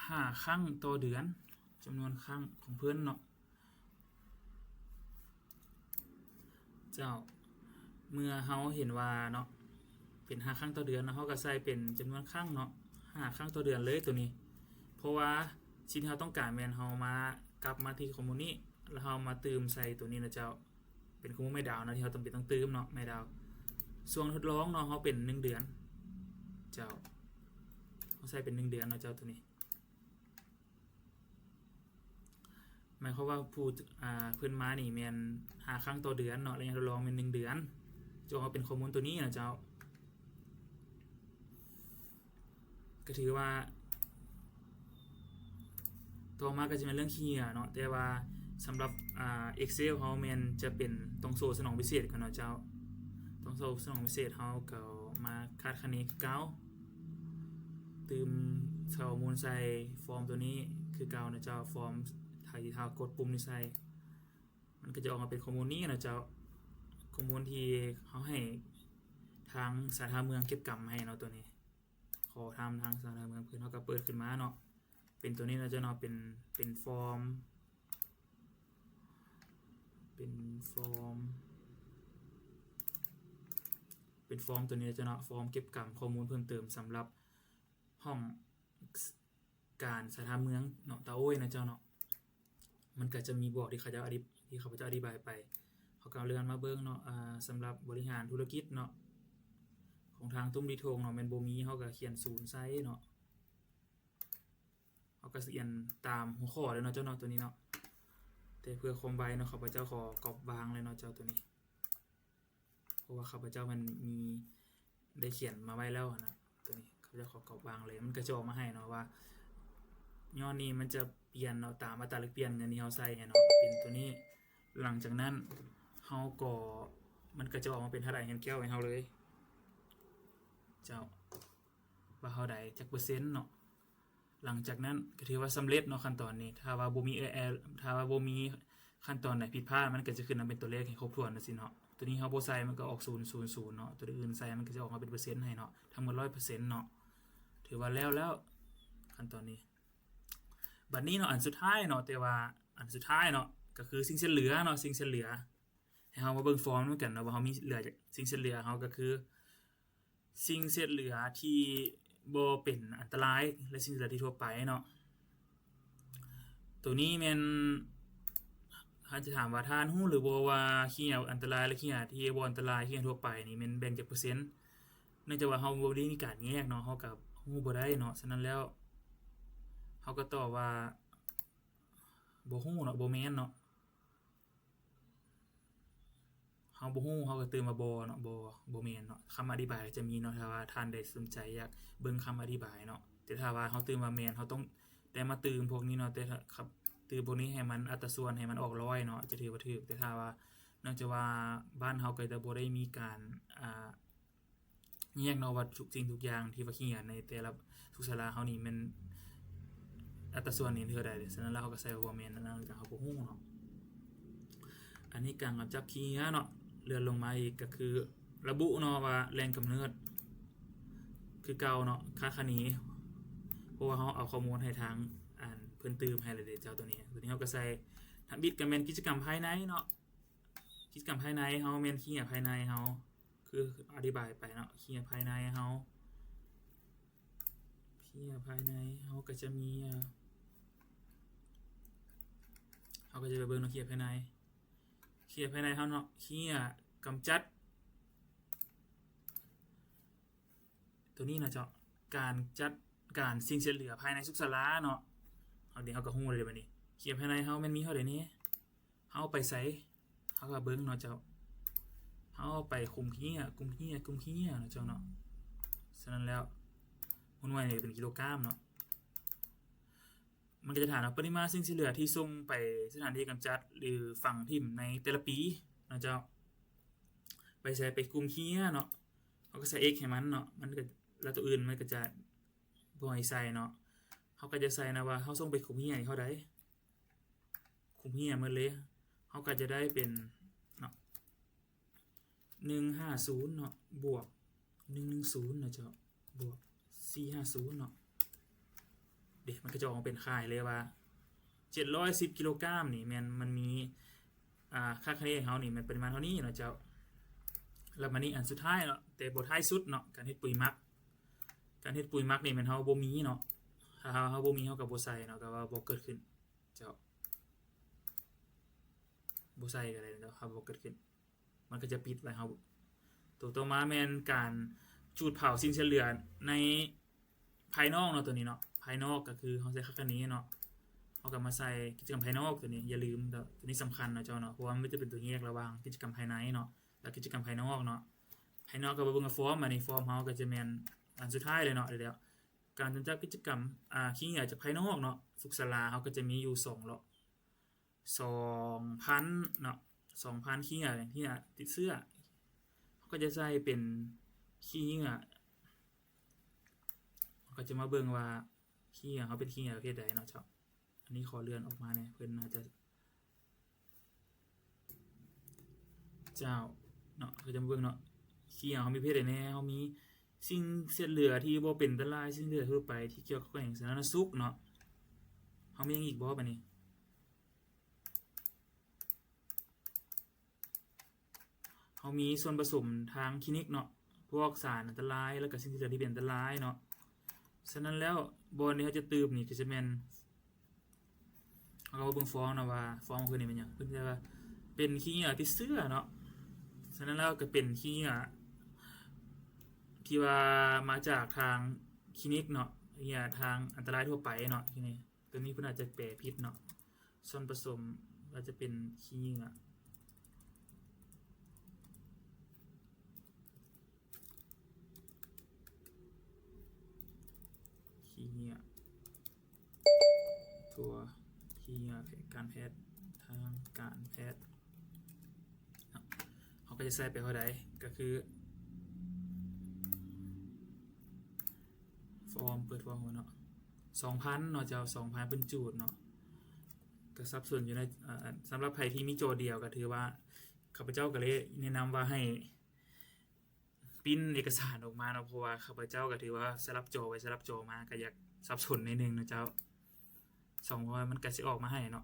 ຫ້າຄັ້ງຕໍ່ເດືອນ ຈຳນວນຄັ້ງຂອງເພິ່ນເນາະ. ເຈົ້າ ເມື່ອເຮົາເຫັນວ່າເນາະ ເປັນຫ້າຄັ້ງຕໍ່ເດືອນເນາະ ເຮົາກໍໃສ່ເປັນຈຳນວນຄັ້ງເນາະ ຫ້າຄັ້ງຕໍ່ເດືອນເລີຍໂຕນີ້. ເພາະວ່າສິ່ງທີ່ເຮົາຕ້ອງການແມ່ນເຮົາມາ ກັບມາທີ່ຂໍ້ມູນນີ້ ແລ້ວເຮົາມາຕື່ມໃສ່ໂຕນີ້ນະເຈົ້າ. ເປັນຂໍ້ມູນໄມ້ດາວເນາະ ທີ່ເຮົາຈຳເປັນຕ້ອງຕື່ມເນາະ ໄມ້ດາວ. ຊ່ວງທົດລອງເນາະ ເຮົາເປັນໜຶ່ງເດືອນ ເຈົ້າ ເຮົາໃສ່ເປັນໜຶ່ງເດືອນເນາະເຈົ້າ ໂຕນີ້. ໝາຍຄວາມວ່າຜູ້ ອາ ເພິ່ນມານີ້ແມ່ນຫ້າຄັ້ງຕໍ່ເດືອນເນາະ ໄລຍະທົດລອງແມ່ນໜຶ່ງເດືອນ ຈະອອກມາເປັນຂໍ້ມູນໂຕນີ້ນະເຈົ້າ. ກໍຖືວ່າ ຕໍ່ມາກໍຈະແມ່ນເລື່ອງຂີ້ເຫຍື້ອເນາະ ແຕ່ວ່າສຳລັບ ອາ Excel ເຮົາແມ່ນຈະເປັນຕ້ອງໂຊສະໜອງພິເສດກ່ອນເນາະເຈົ້າ. ຕ້ອງໂຊສະໜອງພິເສດ ເຮົາກໍມາຄາດຄະເນຄືເກົ່າ ຕື່ມຂໍ້ມູນໃສ່ຟອມໂຕນີ້ຄືເກົ່ານະເຈົ້າ. ຟອມ ຖ້າເຮົາກົດປຸ່ມນີ້ໃສ່ ມັນກໍຈະອອກມາເປັນຂໍ້ມູນນີ້ນະເຈົ້າ ຂໍ້ມູນທີ່ເຮົາໃຫ້ທາງສາທາລະນະເມືອງເກັບກຳໃຫ້ເນາະ ໂຕນີ້. ຂໍທາງ ທາງສາທາລະນະເມືອງເພິ່ນ ເຮົາກໍເປີດຂຶ້ນມາເນາະ ເປັນໂຕນີ້ນະເຈົ້າເນາະ ເປັນ ເປັນຟອມ ເປັນຟອມ ເປັນຟອມໂຕນີ້ນະເຈົ້າເນາະ ຟອມເກັບກຳຂໍ້ມູນເພີ່ມເຕີມສຳລັບຫ້ອງ ການສາທາລະນະເມືອງເນາະ ຕາໂອ້ຍນະເຈົ້າເນາະ. ມັນກໍຈະມີບອກທີ່ເຂົາເຈົ້າອະທິ ທີ່ຂ້າພະເຈົ້າອະທິບາຍໄປ. ເຮົາກໍເລື່ອນມາເບິ່ງເນາະ ອາ ສຳລັບບໍລິຫານທຸລະກິດເນາະ ຂອງທາງຕຸ້ມລີທົ່ງເນາະ ແມ່ນບໍ່ມີ ເຮົາກໍຂຽນສູນໃສ່ເນາະ. ເຮົາກໍຊິຂຽນຕາມຫົວຂໍ້ເລີຍເນາະເຈົ້າເນາະ ໂຕນີ້ເນາະ. ແຕ່ເພື່ອຄວາມໄວເນາະ ຂ້າພະເຈົ້າຂໍກອບວາງເລີຍເນາະເຈົ້າ ໂຕນີ້. ເພາະວ່າຂ້າພະເຈົ້າມັນມີ ໄດ້ຂຽນມາໄວ້ແລ້ວຫັ້ນນະ ໂຕນີ້ຂ້າພະເຈົ້າຂໍກອບວາງເລີຍ ມັນກໍຈະອອກມາໃຫ້ເນາະວ່າ ຍ້ອນນີ້ມັນຈະປ່ຽນເນາະ ຕາມອັດຕາແລກປ່ຽນເງິນທີ່ເຮົາໃສ່ເນາະ ເປັນຕົວນີ້. ຫຼັງຈາກນັ້ນເຮົາກໍ ມັນກໍຈະອອກມາເປັນທາດອາຍແຮນແກ້ວໃຫ້ເຮົາເລີຍ ເຈົ້າ ວ່າເຮົາໄດ້ຈັກເປີເຊັນເນາະ. ຫຼັງຈາກນັ້ນກໍຖືວ່າສຳເລັດເນາະ ຂັ້ນຕອນນີ້. ຖ້າວ່າບໍ່ມີ ເອີ ແອ ຖ້າວ່າບໍ່ມີຂັ້ນຕອນໃດຜິດພາດ ມັນກໍຈະຂຶ້ນມາເປັນຕົວເລກໃຫ້ຄົບຖ້ວນຈັ່ງຊີ້ເນາະ. ຕົວນີ້ເຮົາບໍ່ໃສ່ ມັນກໍອອກສູນ ສູນ ສູນເນາະ. ຕົວອື່ນໃສ່ ມັນກໍຈະອອກມາເປັນເປີເຊັນໃຫ້ເນາະ ທັງໝົດຮ້ອຍເປີເຊັນເນາະ. ຖືວ່າແລ້ວແລ້ວ ຂັ້ນຕອນນີ້. ບັດນີ້ເນາະ ອັນສຸດທ້າຍເນາະ ແຕ່ວ່າອັນສຸດທ້າຍເນາະ ກໍຄືສິ່ງເສດເຫຼືອເນາະ ສິ່ງເສດເຫຼືອ. ໃຫ້ເຮົາມາເບິ່ງຟອມນຳກັນເນາະ ວ່າເຮົາມີເຫຼືອ ສິ່ງເສດເຫຼືອເຮົາກໍຄື ສິ່ງເສດເຫຼືອທີ່ບໍ່ເປັນອັນຕະລາຍ ແລະ ສິ່ງເສດເຫຼືອທີ່ທົ່ວໄປເນາະ. ໂຕນີ້ແມ່ນ ຖ້າຈະຖາມວ່າທ່ານຮູ້ຫຼືບໍ່ວ່າຂີ້ເຫຍື້ອອັນຕະລາຍ ແລະ ຂີ້ເຫຍື້ອທີ່ບໍ່ອັນຕະລາຍ ຂີ້ເຫຍື້ອທົ່ວໄປນີ້ແມ່ນແບ່ງຈັກເປີເຊັນ? ເນື່ອງຈາກວ່າເຮົາບໍ່ໄດ້ມີການແຍກເນາະ ເຮົາກໍຮູ້ບໍ່ໄດ້ເນາະ. ສະນັ້ນແລ້ວ ເຮົາກໍຕອບວ່າ ບໍ່ຮູ້ເນາະ ບໍ່ແມ່ນເນາະ. ເຮົາບໍ່ຮູ້ ເຮົາກໍຕື່ມວ່າບໍ່ເນາະ ບໍ່ ບໍ່ແມ່ນເນາະ. ຄຳອະທິບາຍກໍຈະມີເນາະ ຖ້າວ່າທ່ານໃດສົນໃຈຢາກເບິ່ງຄຳອະທິບາຍເນາະ. ແຕ່ຖ້າວ່າເຮົາຕື່ມວ່າແມ່ນ ເຮົາຕ້ອງໄດ້ມາຕື່ມພວກນີ້ເນາະ ແຕ່ຖ້າ ຕື່ມພວກນີ້ໃຫ້ມັນອັດຕະສ່ວນ ໃຫ້ມັນອອກຮ້ອຍເນາະ ຈະຖືວ່າຖືກ. ແຕ່ຖ້າວ່າ ເນື່ອງຈາກວ່າບ້ານເຮົາກໍຈະບໍ່ໄດ້ມີການ ອ່າ ແຍກເນາະ ວ່າທຸກສິ່ງທຸກຢ່າງທີ່ວ່າຂີ້ເຫຍື້ອໃນແຕ່ລະສຸກສາລາເຮົານີ້ແມ່ນອັດຕະສ່ວນນີ້ເທົ່າໃດ. ສະນັ້ນແລ້ວເຮົາກໍໃສ່ວ່າບໍ່ແມ່ນ ອັນນັ້ນກໍເຮົາບໍ່ຮູ້ເນາະ. ອັນນີ້ການກຳຈັດຂີ້ເຫຍື້ອເນາະ. ເລື່ອນລົງມາອີກກໍຄືລະບຸເນາະວ່າແຫຼ່ງກຳເນີດຄືເກົ່າເນາະ ຄາດຄະເນ ເພາະວ່າເຮົາເອົາຂໍ້ມູນໃຫ້ທາງ ອັນ ເພິ່ນຕື່ມໃຫ້ແລ້ວເດ້ເຈົ້າ. ໂຕນີ້ ໂຕນີ້ເຮົາກໍໃສ່. ທຳອິດກໍແມ່ນກິດຈະກຳພາຍໃນເນາະ. ກິດຈະກຳພາຍໃນເຮົາແມ່ນຂີ້ເຫຍື້ອພາຍໃນເຮົາ ຄືອະທິບາຍໄປເນາະ ຂີ້ເຫຍື້ອພາຍໃນເຮົາ ຂີ້ເຫຍື້ອພາຍໃນເຮົາກໍຈະມີ ເຮົາກໍຈະໄປເບິ່ງເນາະ ຂີ້ເຫຍື້ອພາຍໃນ ຂີ້ເຫຍື້ອພາຍໃນເຮົາເນາະ ຂີ້ເຫຍື້ອກຳຈັດ ໂຕນີ້ເນາະເຈົ້າ ການຈັດການສິ່ງເສດເຫຼືອພາຍໃນສຸກສາລາເນາະ. ເຮົາ ດຽວເຮົາກໍຮູ້ເລີຍບັດນີ້ ຂີ້ເຫຍື້ອພາຍໃນເຮົາແມ່ນມີເທົ່າໃດແດ່ ເຮົາເອົາໄປໃສ ເຮົາກໍເບິ່ງເນາະເຈົ້າ ເຮົາເອົາໄປຄຸມເຫຍື້ອ ຄຸມເຫຍື້ອ ຄຸມເຫຍື້ອເນາະເຈົ້າເນາະ. ສະນັ້ນແລ້ວ ຫົວໜ່ວຍນີ້ເປັນກິໂລກຣາມເນາະ. ມັນກໍຈະຖາມວ່າ ປະລິມານສິ່ງເສດເຫຼືອທີ່ສົ່ງໄປສະຖານທີ່ກຳຈັດ ຫຼື ຝັງຖິ້ມໃນແຕ່ລະປີເນາະເຈົ້າ ໄປໃສ ໄປກຸ່ມເຫຍື້ອເນາະ. ເຮົາກໍໃສ່ X ໃຫ້ມັນເນາະ ມັນກໍ ແລ້ວໂຕອື່ນມັນກໍຈະບໍ່ໃຫ້ໃສ່ເນາະ. ເຮົາກໍຈະໃສ່ນະວ່າເຮົາສົ່ງໄປກຸ່ມເຫຍື້ອນີ້ເທົ່າໃດ ຄຸ້ມເຫື່ອໝົດເລີຍ ເຮົາກໍຈະໄດ້ເປັນເນາະ ໜຶ່ງຫ້າສູນເນາະ ບວກໜຶ່ງໜຶ່ງສູນເນາະເຈົ້າ ບວກສີ່ຫ້າສູນເນາະ ເດ້ ມັນກໍຈະອອກມາເປັນຄ່າໃຫ້ເລີຍວ່າ ເຈັດຮ້ອຍສິບກິໂລກຣາມນີ້ແມ່ນມັນມີ ອ່າ ຄາດຄະເນໃຫ້ເຮົານີ້ແມ່ນປະລິມານເທົ່ານີ້ເນາະເຈົ້າ. ແລ້ວມານີ້ອັນສຸດທ້າຍເນາະ ແຕ່ບໍ່ທ້າຍສຸດເນາະ ການເຮັດປຸ໋ຍໝັກ ການເຮັດປຸ໋ຍໝັກນີ້ແມ່ນເຮົາບໍ່ມີເນາະ ຖ້າເຮົາ ເຮົາບໍ່ມີເຮົາກໍບໍ່ໃສ່ເນາະ ກໍວ່າບໍ່ເກີດຂຶ້ນ ເຈົ້າ ບໍ່ໃສ່ກໍໄດ້ເນາະ ເຮົາບໍ່ເກີດຂຶ້ນ ມັນກໍຈະປິດໄວ້ເຮົາ. ໂຕຕໍ່ມາແມ່ນການຈູດເຜົາສິ່ງເສດເຫຼືອໃນພາຍນອກເນາະ ໂຕນີ້ເນາະ ພາຍນອກກໍຄືເຮົາໃສ່ຄາດຄະເນເນາະ ເຮົາກໍມາໃສ່ກິດຈະກຳພາຍນອກ ໂຕນີ້ຢ່າລືມເນາະ ໂຕນີ້ສຳຄັນເນາະເຈົ້າເນາະ ເພາະວ່າມັນຈະເປັນຕົວແຍກລະຫວ່າງກິດຈະກຳພາຍໃນເນາະ ແລະ ກິດຈະກຳພາຍນອກເນາະ. ພາຍນອກກໍມາເບິ່ງກັບຟອມ ບາດນີ້ຟອມເຮົາກໍຈະແມ່ນອັນສຸດທ້າຍເລີຍເນາະ ແລ້ວ ການກຳຈັດກິດຈະກຳ ອ່າ ຂີ້ເຫຍື້ອຈາກພາຍນອກເນາະ ສຸກສາລາເຮົາກໍຈະມີຢູ່ສອງເລາະ ສອງພັນເນາະ ສອງພັນຂີ້ເຫຍື້ອ ຂີ້ເຫຍື້ອຕິດເຊື້ອ ເຮົາກໍຈະໃສ່ເປັນຂີ້ເຫຍື້ອ ເຮົາກໍຈະມາເບິ່ງວ່າຂີ້ເຫຍື້ອເຮົາເປັນຂີ້ເຫຍື້ອປະເພດໃດເນາະເຈົ້າ. ອັນນີ້ຂໍເລື່ອນອອກມາແດ່ ເພິ່ນໜ້າຈະ ເຈົ້າເນາະ ເຮົາຈະມາເບິ່ງເນາະ ຂີ້ເຫຍື້ອເຮົາມີປະເພດໃດແດ່ ເຮົາມີສິ່ງເສດເຫຼືອທີ່ບໍ່ເປັນອັນຕະລາຍ ສິ່ງເສດເຫຼືອທົ່ວໄປທີ່ກ່ຽວກັບແຂວງສາທາລະນະສຸກເນາະ ເຮົາມີຫຍັງອີກບໍ່ບາດນີ້ ເຮົາມີສ່ວນປະສົມທາງຄຣີນິກເນາະ ພວກສານອັນຕະລາຍ ແລ້ວກໍສິ່ງເສດເຫຼືອທີ່ເປັນອັນຕະລາຍເນາະ. ສະນັ້ນແລ້ວ ບ່ອນທີ່ເຮົາຈະຕື່ມນີ້ກໍຈະແມ່ນ ເຮົາກໍມາເບິ່ງຟອມເນາະວ່າຟອມຂອງເພິ່ນນີ້ແມ່ນຫຍັງ ເພິ່ນຈະວ່າເປັນຂີ້ເຫຍື້ອຕິດເຊື້ອເນາະ. ສະນັ້ນແລ້ວກໍເປັນຂີ້ເຫຍື້ອທີ່ວ່າມາຈາກທາງຄຣີນິກເນາະ ຂີ້ເຫຍື້ອທາງອັນຕະລາຍທົ່ວໄປເນາະ ທີ່ນີ້ ຕົວນີ້ເພິ່ນອາດຈະແປຜິດເນາະ ສ່ວນປະສົມອາດຈະເປັນຂີ້ເຫຍື້ອ ຂີ້ເຫຍື້ອ ຕົວເພື່ອການແພດ ທາງການແພດ ເຮົາກໍຈະໃສ່ໄປເທົ່າໃດ ກໍຄືຟອມ ເປີດຟອມເນາະ ສອງພັນເນາະເຈົ້າ ສອງພັນເປັນຈູດເນາະ ກໍສັບສົນຢູ່ໃນ ເອີ່ ສຳລັບໃຜທີ່ມີຈໍດຽວ ກໍຖືວ່າຂ້າພະເຈົ້າກໍເລີຍແນະນຳວ່າໃຫ້ ປຣິ້ນເອກະສານອອກມາເນາະ ເພາະວ່າຂ້າພະເຈົ້າກໍຖືວ່າສະຫຼັບຈໍໄປສະຫຼັບຈໍມາ ກໍຢາກສັບສົນໜ້ອຍໜຶ່ງເນາະເຈົ້າ. ສອງ ເພາະວ່າມັນກໍຊິອອກມາໃຫ້ເນາະ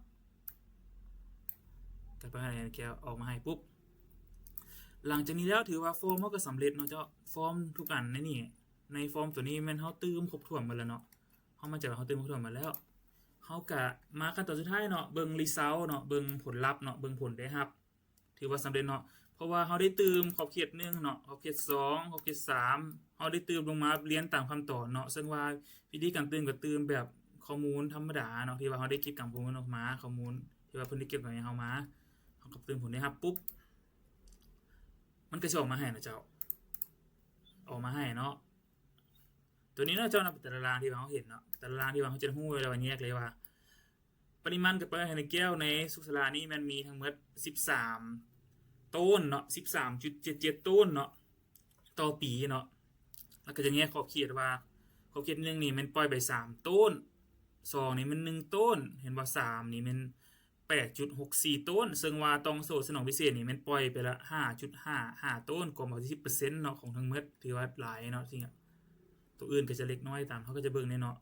ກໍໄປໃຫ້ແກ້ວອອກມາໃຫ້ປຸບ ຫຼັງຈາກນີ້ແລ້ວຖືວ່າຟອມເຮົາກໍສຳເລັດເນາະເຈົ້າ. ຟອມທຸກອັນໃນນີ້ ໃນຟອມຕົວນີ້ແມ່ນເຮົາຕື່ມຄົບຖ້ວນໝົດແລ້ວເນາະ ເຮົາໝັ້ນໃຈວ່າເຮົາຕື່ມຄົບຖ້ວນໝົດແລ້ວ ເຮົາກໍມາຂັ້ນຕອນສຸດທ້າຍເນາະ ເບິ່ງຣີຊອນເນາະ ເບິ່ງຜົນລັບເນາະ ເບິ່ງຜົນໄດ້ຮັບ ຖືວ່າສຳເລັດເນາະ ເພາະວ່າເຮົາໄດ້ຕື່ມຂອບເຂດໜຶ່ງເນາະ ຂອບເຂດສອງ ຂອບເຂດສາມ ເຮົາໄດ້ຕື່ມລົງມາລຽນຕາມຂັ້ນຕອນເນາະ ເຊິ່ງວ່າວິທີການຕື່ມກໍຕື່ມແບບຂໍ້ມູນທຳມະດາເນາະ ທີ່ວ່າເຮົາໄດ້ເກັບກຳຂໍ້ມູນອອກມາ ຂໍ້ມູນທີ່ວ່າເພິ່ນໄດ້ເກັບໄວ້ໃຫ້ເຮົາມາ ເຮົາກໍຕື່ມຜົນໄດ້ຮັບປຸບ ມັນກໍຊິອອກມາໃຫ້ນະເຈົ້າ ອອກມາໃຫ້ເນາະ ຕົວນີ້ເນາະເຈົ້າເນາະ ເປັນຕາລາງທີ່ວ່າເຮົາເຫັນເນາະ ຕາລາງທີ່ວ່າເຮົາຈະຮູ້ເລີຍວ່າແຍກເລີຍວ່າ ປະລິມານການປ່ອຍໄຮນະແກ້ວໃນສຸກສາລານີ້ແມ່ນມີທັງໝົດສິບສາມໂຕນເນາະ ສິບສາມຈຸດເຈັດເຈັດໂຕນເນາະ ຕໍ່ປີເນາະ ແລ້ວກໍຈະແຍກຂອບເຂດວ່າ ຂອບເຂດໜຶ່ງນີ້ແມ່ນປ່ອຍໄປສາມໂຕນ ສອງນີ້ແມ່ນໜຶ່ງໂຕນ ເຫັນບໍ່ ສາມນີ້ແມ່ນແປດຈຸດຫົກສີ່ໂຕນ ເຊິ່ງວ່າຕ່ອງໂສ້ສະໜອງພິເສດນີ້ແມ່ນປ່ອຍໄປລະຫ້າຈຸດຫ້າຫ້າໂຕນ ກວມເອົາສິບເປີເຊັນເນາະ ຂອງທັງໝົດ ຖືວ່າຫຼາຍເນາະ ທີ່ ຕົວອື່ນກໍຈະເລັກນ້ອຍຕາມ ເຮົາກໍຈະເບິ່ງແດ່ເນາະ.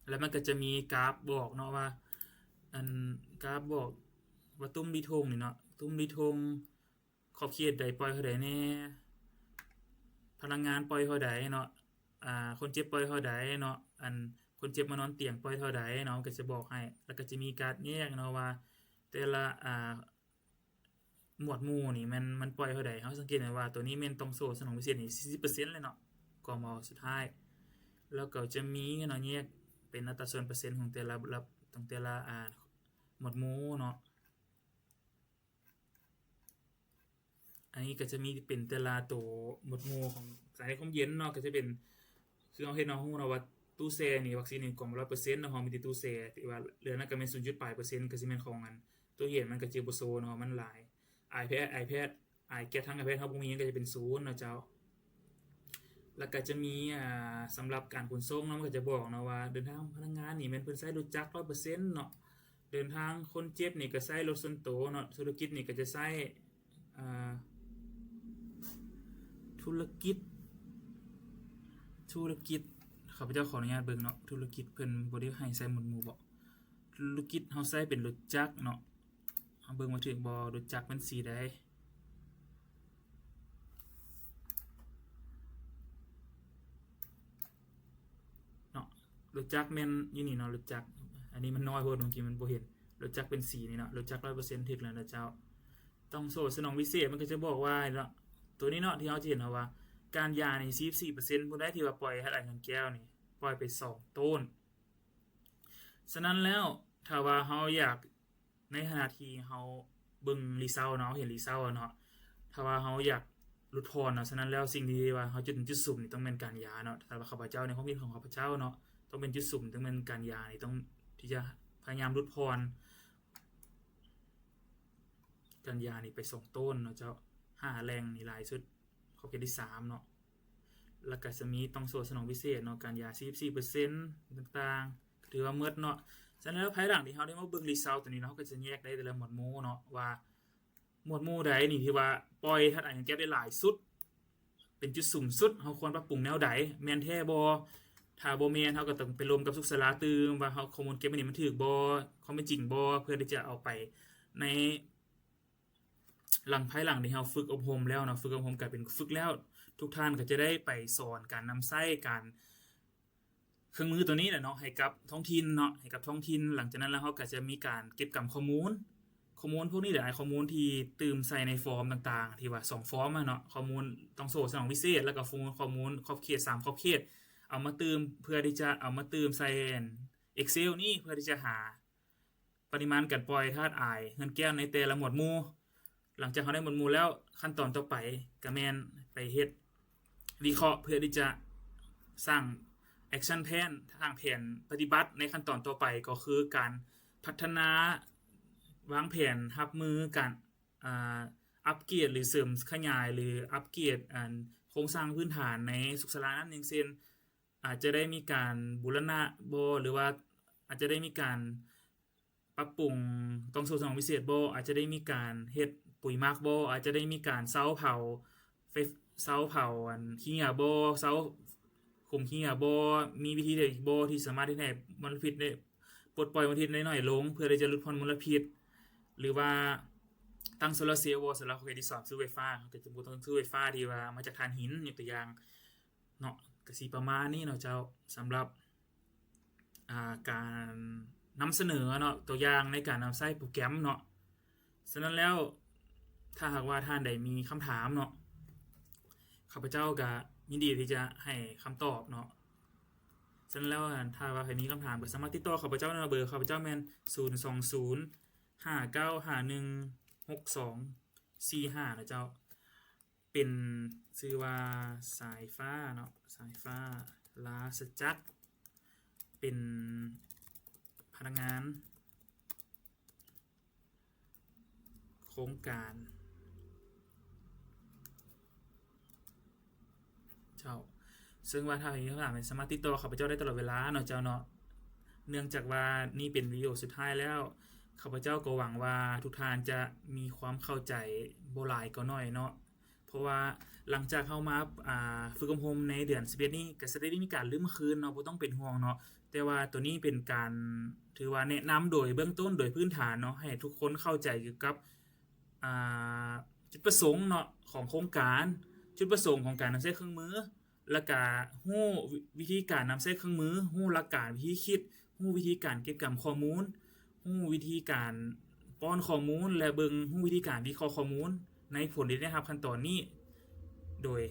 ແລ້ວມັນກໍຈະມີກາບບອກເນາະວ່າ ອັນ ກາບບອກວ່າຕຸ້ມລີທົ່ງນີ້ເນາະ ຕຸ້ມລີທົ່ງຂອບເຂດໃດປ່ອຍເທົ່າໃດແດ່ ພະນັກງານປ່ອຍເທົ່າໃດເນາະ ອ່າ ຄົນເຈັບປ່ອຍເທົ່າໃດເນາະ ອັນ ຄົນເຈັບມານອນຕຽງປ່ອຍເທົ່າໃດເນາະ ມັນກໍຈະບອກໃຫ້ ແລ້ວກໍຈະມີກາບແຍກເນາະວ່າ ແຕ່ລະ ອ່າ ໝວດໝູ່ນີ້ແມ່ນມັນປ່ອຍເທົ່າໃດ ເຮົາສັງເກດໄດ້ວ່າຕົວນີ້ແມ່ນຕ່ອງໂສ້ສະໜອງພິເສດນີ້ສີ່ສິບເປີເຊັນເລີຍເນາະ ກວມເອົາສຸດທ້າຍ ແລ້ວກໍຈະມີເນາະ ແຍກເປັນອັດຕາສ່ວນເປີເຊັນຂອງແຕ່ລະ ຂອງແຕ່ລະ ອ່າ ໝວດໝູ່ເນາະ ອັນນີ້ກໍຈະມີເປັນແຕ່ລະໂຕໝວດໝູ່ຂອງສາຍໃນຄວາມເຢັນເນາະ ກໍຈະເປັນ ຄືເຮົາເຫັນເຮົາຮູ້ເນາະວ່າຕູ້ແຊ່ນີ້ ວັກຊີນນີ້ກວມຮ້ອຍເປີເຊັນເນາະ ເຮົາມີແຕ່ຕູ້ແຊ່ ທີ່ວ່າເຫຼືອນັ້ນກໍແມ່ນສູນຈຸດປາຍເປີເຊັນ ກໍຊິແມ່ນຂອງອັນ ຕູ້ເຢັນມັນກໍຈະບໍ່ໂຊເນາະ ມັນຫຼາຍ iPad iPad iPad ທັງ iPad ເຮົາບໍ່ມີ ມັນກໍຈະເປັນສູນເນາະເຈົ້າ. ແລ້ວກໍຈະມີ ອ່າ ສຳລັບການຂົນສົ່ງເນາະ ມັນກໍຈະບອກເນາະວ່າ ເດີນທາງພະນັກງານນີ້ແມ່ນເພິ່ນໃຊ້ລົດຈັກຮ້ອຍເປີເຊັນເນາະ ເດີນທາງຄົນເຈັບນີ້ກໍໃຊ້ລົດສ່ວນໂຕເນາະ ທຸລະກິດນີ້ກໍຈະໃຊ້ ອ່າ ທຸລະກິດ ທຸລະກິດ ຂ້າພະເຈົ້າຂໍອະນຸຍາດເບິ່ງເນາະ ທຸລະກິດເພິ່ນບໍ່ໄດ້ໃຫ້ໃຊ້ໝວດໝູ່ບໍ? ທຸລະກິດເຮົາໃຊ້ເປັນລົດຈັກເນາະ ເຮົາເບິ່ງວ່າຖືກບໍ່ ລົດຈັກແມ່ນສີໃດເນາະ ລົດຈັກແມ່ນຢູ່ນີ້ເນາະ ລົດຈັກ ອັນນີ້ມັນນ້ອຍໂພດ ບາງທີມັນບໍ່ເຫັນ ລົດຈັກເປັນສີນີ້ເນາະ ລົດຈັກຮ້ອຍເປີເຊັນ ຖືກແລ້ວນະເຈົ້າ. ຕ່ອງໂສ້ສະໜອງວິເສດ ມັນກໍຈະບອກວ່າເນາະ ຕົວນີ້ເນາະ ທີ່ເຮົາຈະເຫັນເນາະວ່າ ການຢານີ້ສີ່ສິບສີ່ເປີເຊັນ ຜູ້ໃດທີ່ວ່າປ່ອຍທາດອາຍເງິນແກ້ວນີ້ ປ່ອຍໄປສອງໂຕນ. ສະນັ້ນແລ້ວ ຖ້າວ່າເຮົາຢາກ ໃນຂະນະທີ່ເຮົາເບິ່ງຣີຊອນເນາະ ເຮົາເຫັນຣີຊອນເນາະ ຖ້າວ່າເຮົາຢາກຫຼຸດຜ່ອນເນາະ ສະນັ້ນແລ້ວສິ່ງທີ່ວ່າເຮົາຈຸດ ຈຸດສຸມນີ້ຕ້ອງແມ່ນການຢາເນາະ ຖ້າວ່າຂ້າພະເຈົ້າ ໃນຄວາມຄິດຂອງຂ້າພະເຈົ້າເນາະ ຕ້ອງເປັນຈຸດສຸມ ຕ້ອງແມ່ນການຢານີ້ ຕ້ອງທີ່ຈະພະຍາຍາມຫຼຸດຜ່ອນ ການຢານີ້ໄປສອງໂຕນເນາະເຈົ້າ ຫ້າແຫຼ່ງນີ້ຫຼາຍສຸດ ຂອບເຂດທີສາມເນາະ ແລ້ວກໍຈະມີຕ່ອງໂສ້ສະໜອງພິເສດເນາະ ການຢາສີ່ສິບສີ່ເປີເຊັນຕ່າງໆ ກໍຖືວ່າໝົດເນາະ. ສະນັ້ນແລ້ວ ພາຍຫຼັງທີ່ເຮົາໄດ້ມາເບິ່ງຣີຊອນຕົວນີ້ເນາະ ເຮົາກໍຈະແຍກໄດ້ແຕ່ລະໝວດໝູ່ເນາະ ວ່າໝວດໝູ່ໃດນີ້ທີ່ວ່າປ່ອຍທາດອາຍເງິນແກ້ວໄດ້ຫຼາຍສຸດ ເປັນຈຸດສຸມສຸດ ເຮົາຄວນປັບປຸງແນວໃດ ແມ່ນແທ້ບໍ່? ຖ້າບໍ່ແມ່ນ ເຮົາກໍຕ້ອງໄປລົມກັບສຸກສາລາຕື່ມວ່າເຮົາ ຂໍ້ມູນເກັບໄວ້ນີ້ມັນຖືກບໍ່? ຄວາມເປັນຈິງບໍ່? ເພື່ອທີ່ຈະເອົາໄປໃນ ຫຼັງ ພາຍຫຼັງທີ່ເຮົາຝຶກອົບຮົມແລ້ວເນາະ ຝຶກອົບຮົມກາຍເປັນຝຶກແລ້ວ ທຸກທ່ານກໍຈະໄດ້ໄປສອນການນຳໃຊ້ການ ເຄື່ອງມືຕົວນີ້ແຫຼະເນາະ ໃຫ້ກັບທ້ອງຖິ່ນເນາະ ໃຫ້ກັບທ້ອງຖິ່ນ. ຫຼັງຈາກນັ້ນແລ້ວ ເຮົາກໍຈະມີການເກັບກຳຂໍ້ມູນ ຂໍ້ມູນພວກນີ້ແຫຼະ ຂໍ້ມູນທີ່ຕື່ມໃສ່ໃນຟອມຕ່າງໆ ທີ່ວ່າສອງຟອມຫັ້ນເນາະ ຂໍ້ມູນຕ່ອງໂສ້ສະໜອງພິເສດ ແລ້ວກໍຂໍ້ມູນ ຂໍ້ມູນຂອບເຂດ ສາມຂອບເຂດ ເອົາມາຕື່ມ ເພື່ອທີ່ຈະເອົາມາຕື່ມໃສ່ອັນ Excel ນີ້ ເພື່ອທີ່ຈະຫາ ປະລິມານການປ່ອຍທາດອາຍເຮືອນແກ້ວໃນແຕ່ລະໝວດໝູ່. ຫຼັງຈາກເຮົາໄດ້ໝວດໝູ່ແລ້ວ ຂັ້ນຕອນຕໍ່ໄປກໍແມ່ນໄປເຮັດວິເຄາະ ເພື່ອທີ່ຈະສ້າງໄອ action plan ຮ່າງແຜນປະຕິບັດໃນຂັ້ນຕອນຕໍ່ໄປ ກໍຄືການພັດທະນາວາງແຜນຮັບມືການ ອ່າ ອັບເກຣດ ຫຼື ເສີມຂະຫຍາຍ ຫຼື ອັບເກຣດ ອັນ ໂຄງສ້າງພື້ນຖານໃນສຸກສາລານັ້ນ ຢ່າງເຊັ່ນ ອາດຈະໄດ້ມີການບູລະນະບໍ່ ຫຼືວ່າອາດຈະໄດ້ມີການປັບປຸງກອງໂຊສະໜອງພິເສດບໍ່ ອາດຈະໄດ້ມີການເຮັດປຸ໋ຍໝັກບໍ່ ອາດຈະໄດ້ມີການເຊົາເຜົາໄຟ ເຊົາເຜົາອັນຂີ້ເຫຍື້ອບໍ່ ເຊົາຂຸມຂີ້ເຫຍື້ອບໍ່ ມີວິທີໃດອີກບໍ່ທີ່ສາມາດເຮັດໃຫ້ມົນລະພິດໄດ້ ປົດປ່ອຍມົນລະພິດໄດ້ໜ້ອຍລົງ ເພື່ອທີ່ຈະຫຼຸດຜ່ອນມົນລະພິດ ຫຼືວ່າຕັ້ງໂຊລາເຊວບໍ່ ສຳລັບເຂດທີ່ຊອບຊື້ໄຟຟ້າ ເຮົາກໍຈະບໍ່ຕ້ອງຊື້ໄຟຟ້າທີ່ວ່າມາຈາກຖ່ານຫີນ ຍົກຕົວຢ່າງເນາະ ກໍຊິປະມານນີ້ເນາະເຈົ້າ ສຳລັບ ອ່າ ການນຳສະເໜີເນາະ ຕົວຢ່າງໃນການນຳໃຊ້ໂປຣແກຣມເນາະ. ສະນັ້ນແລ້ວ ຖ້າຫາກວ່າທ່ານໃດມີຄຳຖາມເນາະ ຂ້າພະເຈົ້າກະຍິນດີທີ່ຈະໃຫ້ຄຳຕອບເນາະ. ສະນັ້ນແລ້ວ ຖ້າວ່າໃຜມີຄຳຖາມກໍສາມາດຕິດຕໍ່ຂ້າພະເຈົ້າໄດ້ເນາະ ເບີຂ້າພະເຈົ້າແມ່ນ ສູນສອງສູນ ຫ້າເກົ້າຫ້າໜຶ່ງ ຫົກສອງສີ່ຫ້າ ນະເຈົ້າ. ເປັນ ຊື່ວ່າສາຍຟ້າເນາະ ສາຍຟ້າລາຊະຈັກ ເປັນພະນັກງານໂຄງການເຈົ້າ. ເຊິ່ງວ່າຖ້າມີຄຳຖາມ ສາມາດຕິດຕໍ່ຂ້າພະເຈົ້າໄດ້ຕະຫຼອດເວລາເນາະເຈົ້າເນາະ. ເນື່ອງຈາກວ່ານີ້ເປັນວິດີໂອສຸດທ້າຍແລ້ວ ຂ້າພະເຈົ້າກໍຫວັງວ່າທຸກທ່ານຈະມີຄວາມເຂົ້າໃຈບໍ່ຫຼາຍກໍໜ້ອຍເນາະ. ເພາະວ່າຫຼັງຈາກເຮົາມາ ອ່າ ຝຶກອົບຮົມໃນເດືອນສິບເອັດນີ້ ກໍຈະໄດ້ມີການລືມຄືນເນາະ ບໍ່ຕ້ອງເປັນຫ່ວງເນາະ. ແຕ່ວ່າໂຕນີ້ເປັນການ ຖືວ່າແນະນຳໂດຍເບື້ອງຕົ້ນ ໂດຍພື້ນຖານເນາະ ໃຫ້ທຸກຄົນເຂົ້າໃຈກ່ຽວກັບ ອ່າ ຈຸດປະສົງເນາະ ຂອງໂຄງການ, ຈຸດປະສົງຂອງການນຳໃຊ້ເຄື່ອງມື ແລ້ວກະຮູ້ວິທີການນຳໃຊ້ເຄື່ອງມື, ຮູ້ຫຼັກການວິທີຄິດ, ຮູ້ວິທີການເກັບກຳຂໍ້ມູນ, ຮູ້ວິທີການປ້ອນຂໍ້ມູນ ແລະ ເບິ່ງ ຮູ້ວິທີການວິເຄາະຂໍ້ມູນໃນຜົນທີ່ໄດ້ຮັບຂັ້ນຕອນນີ້ ໂດຍ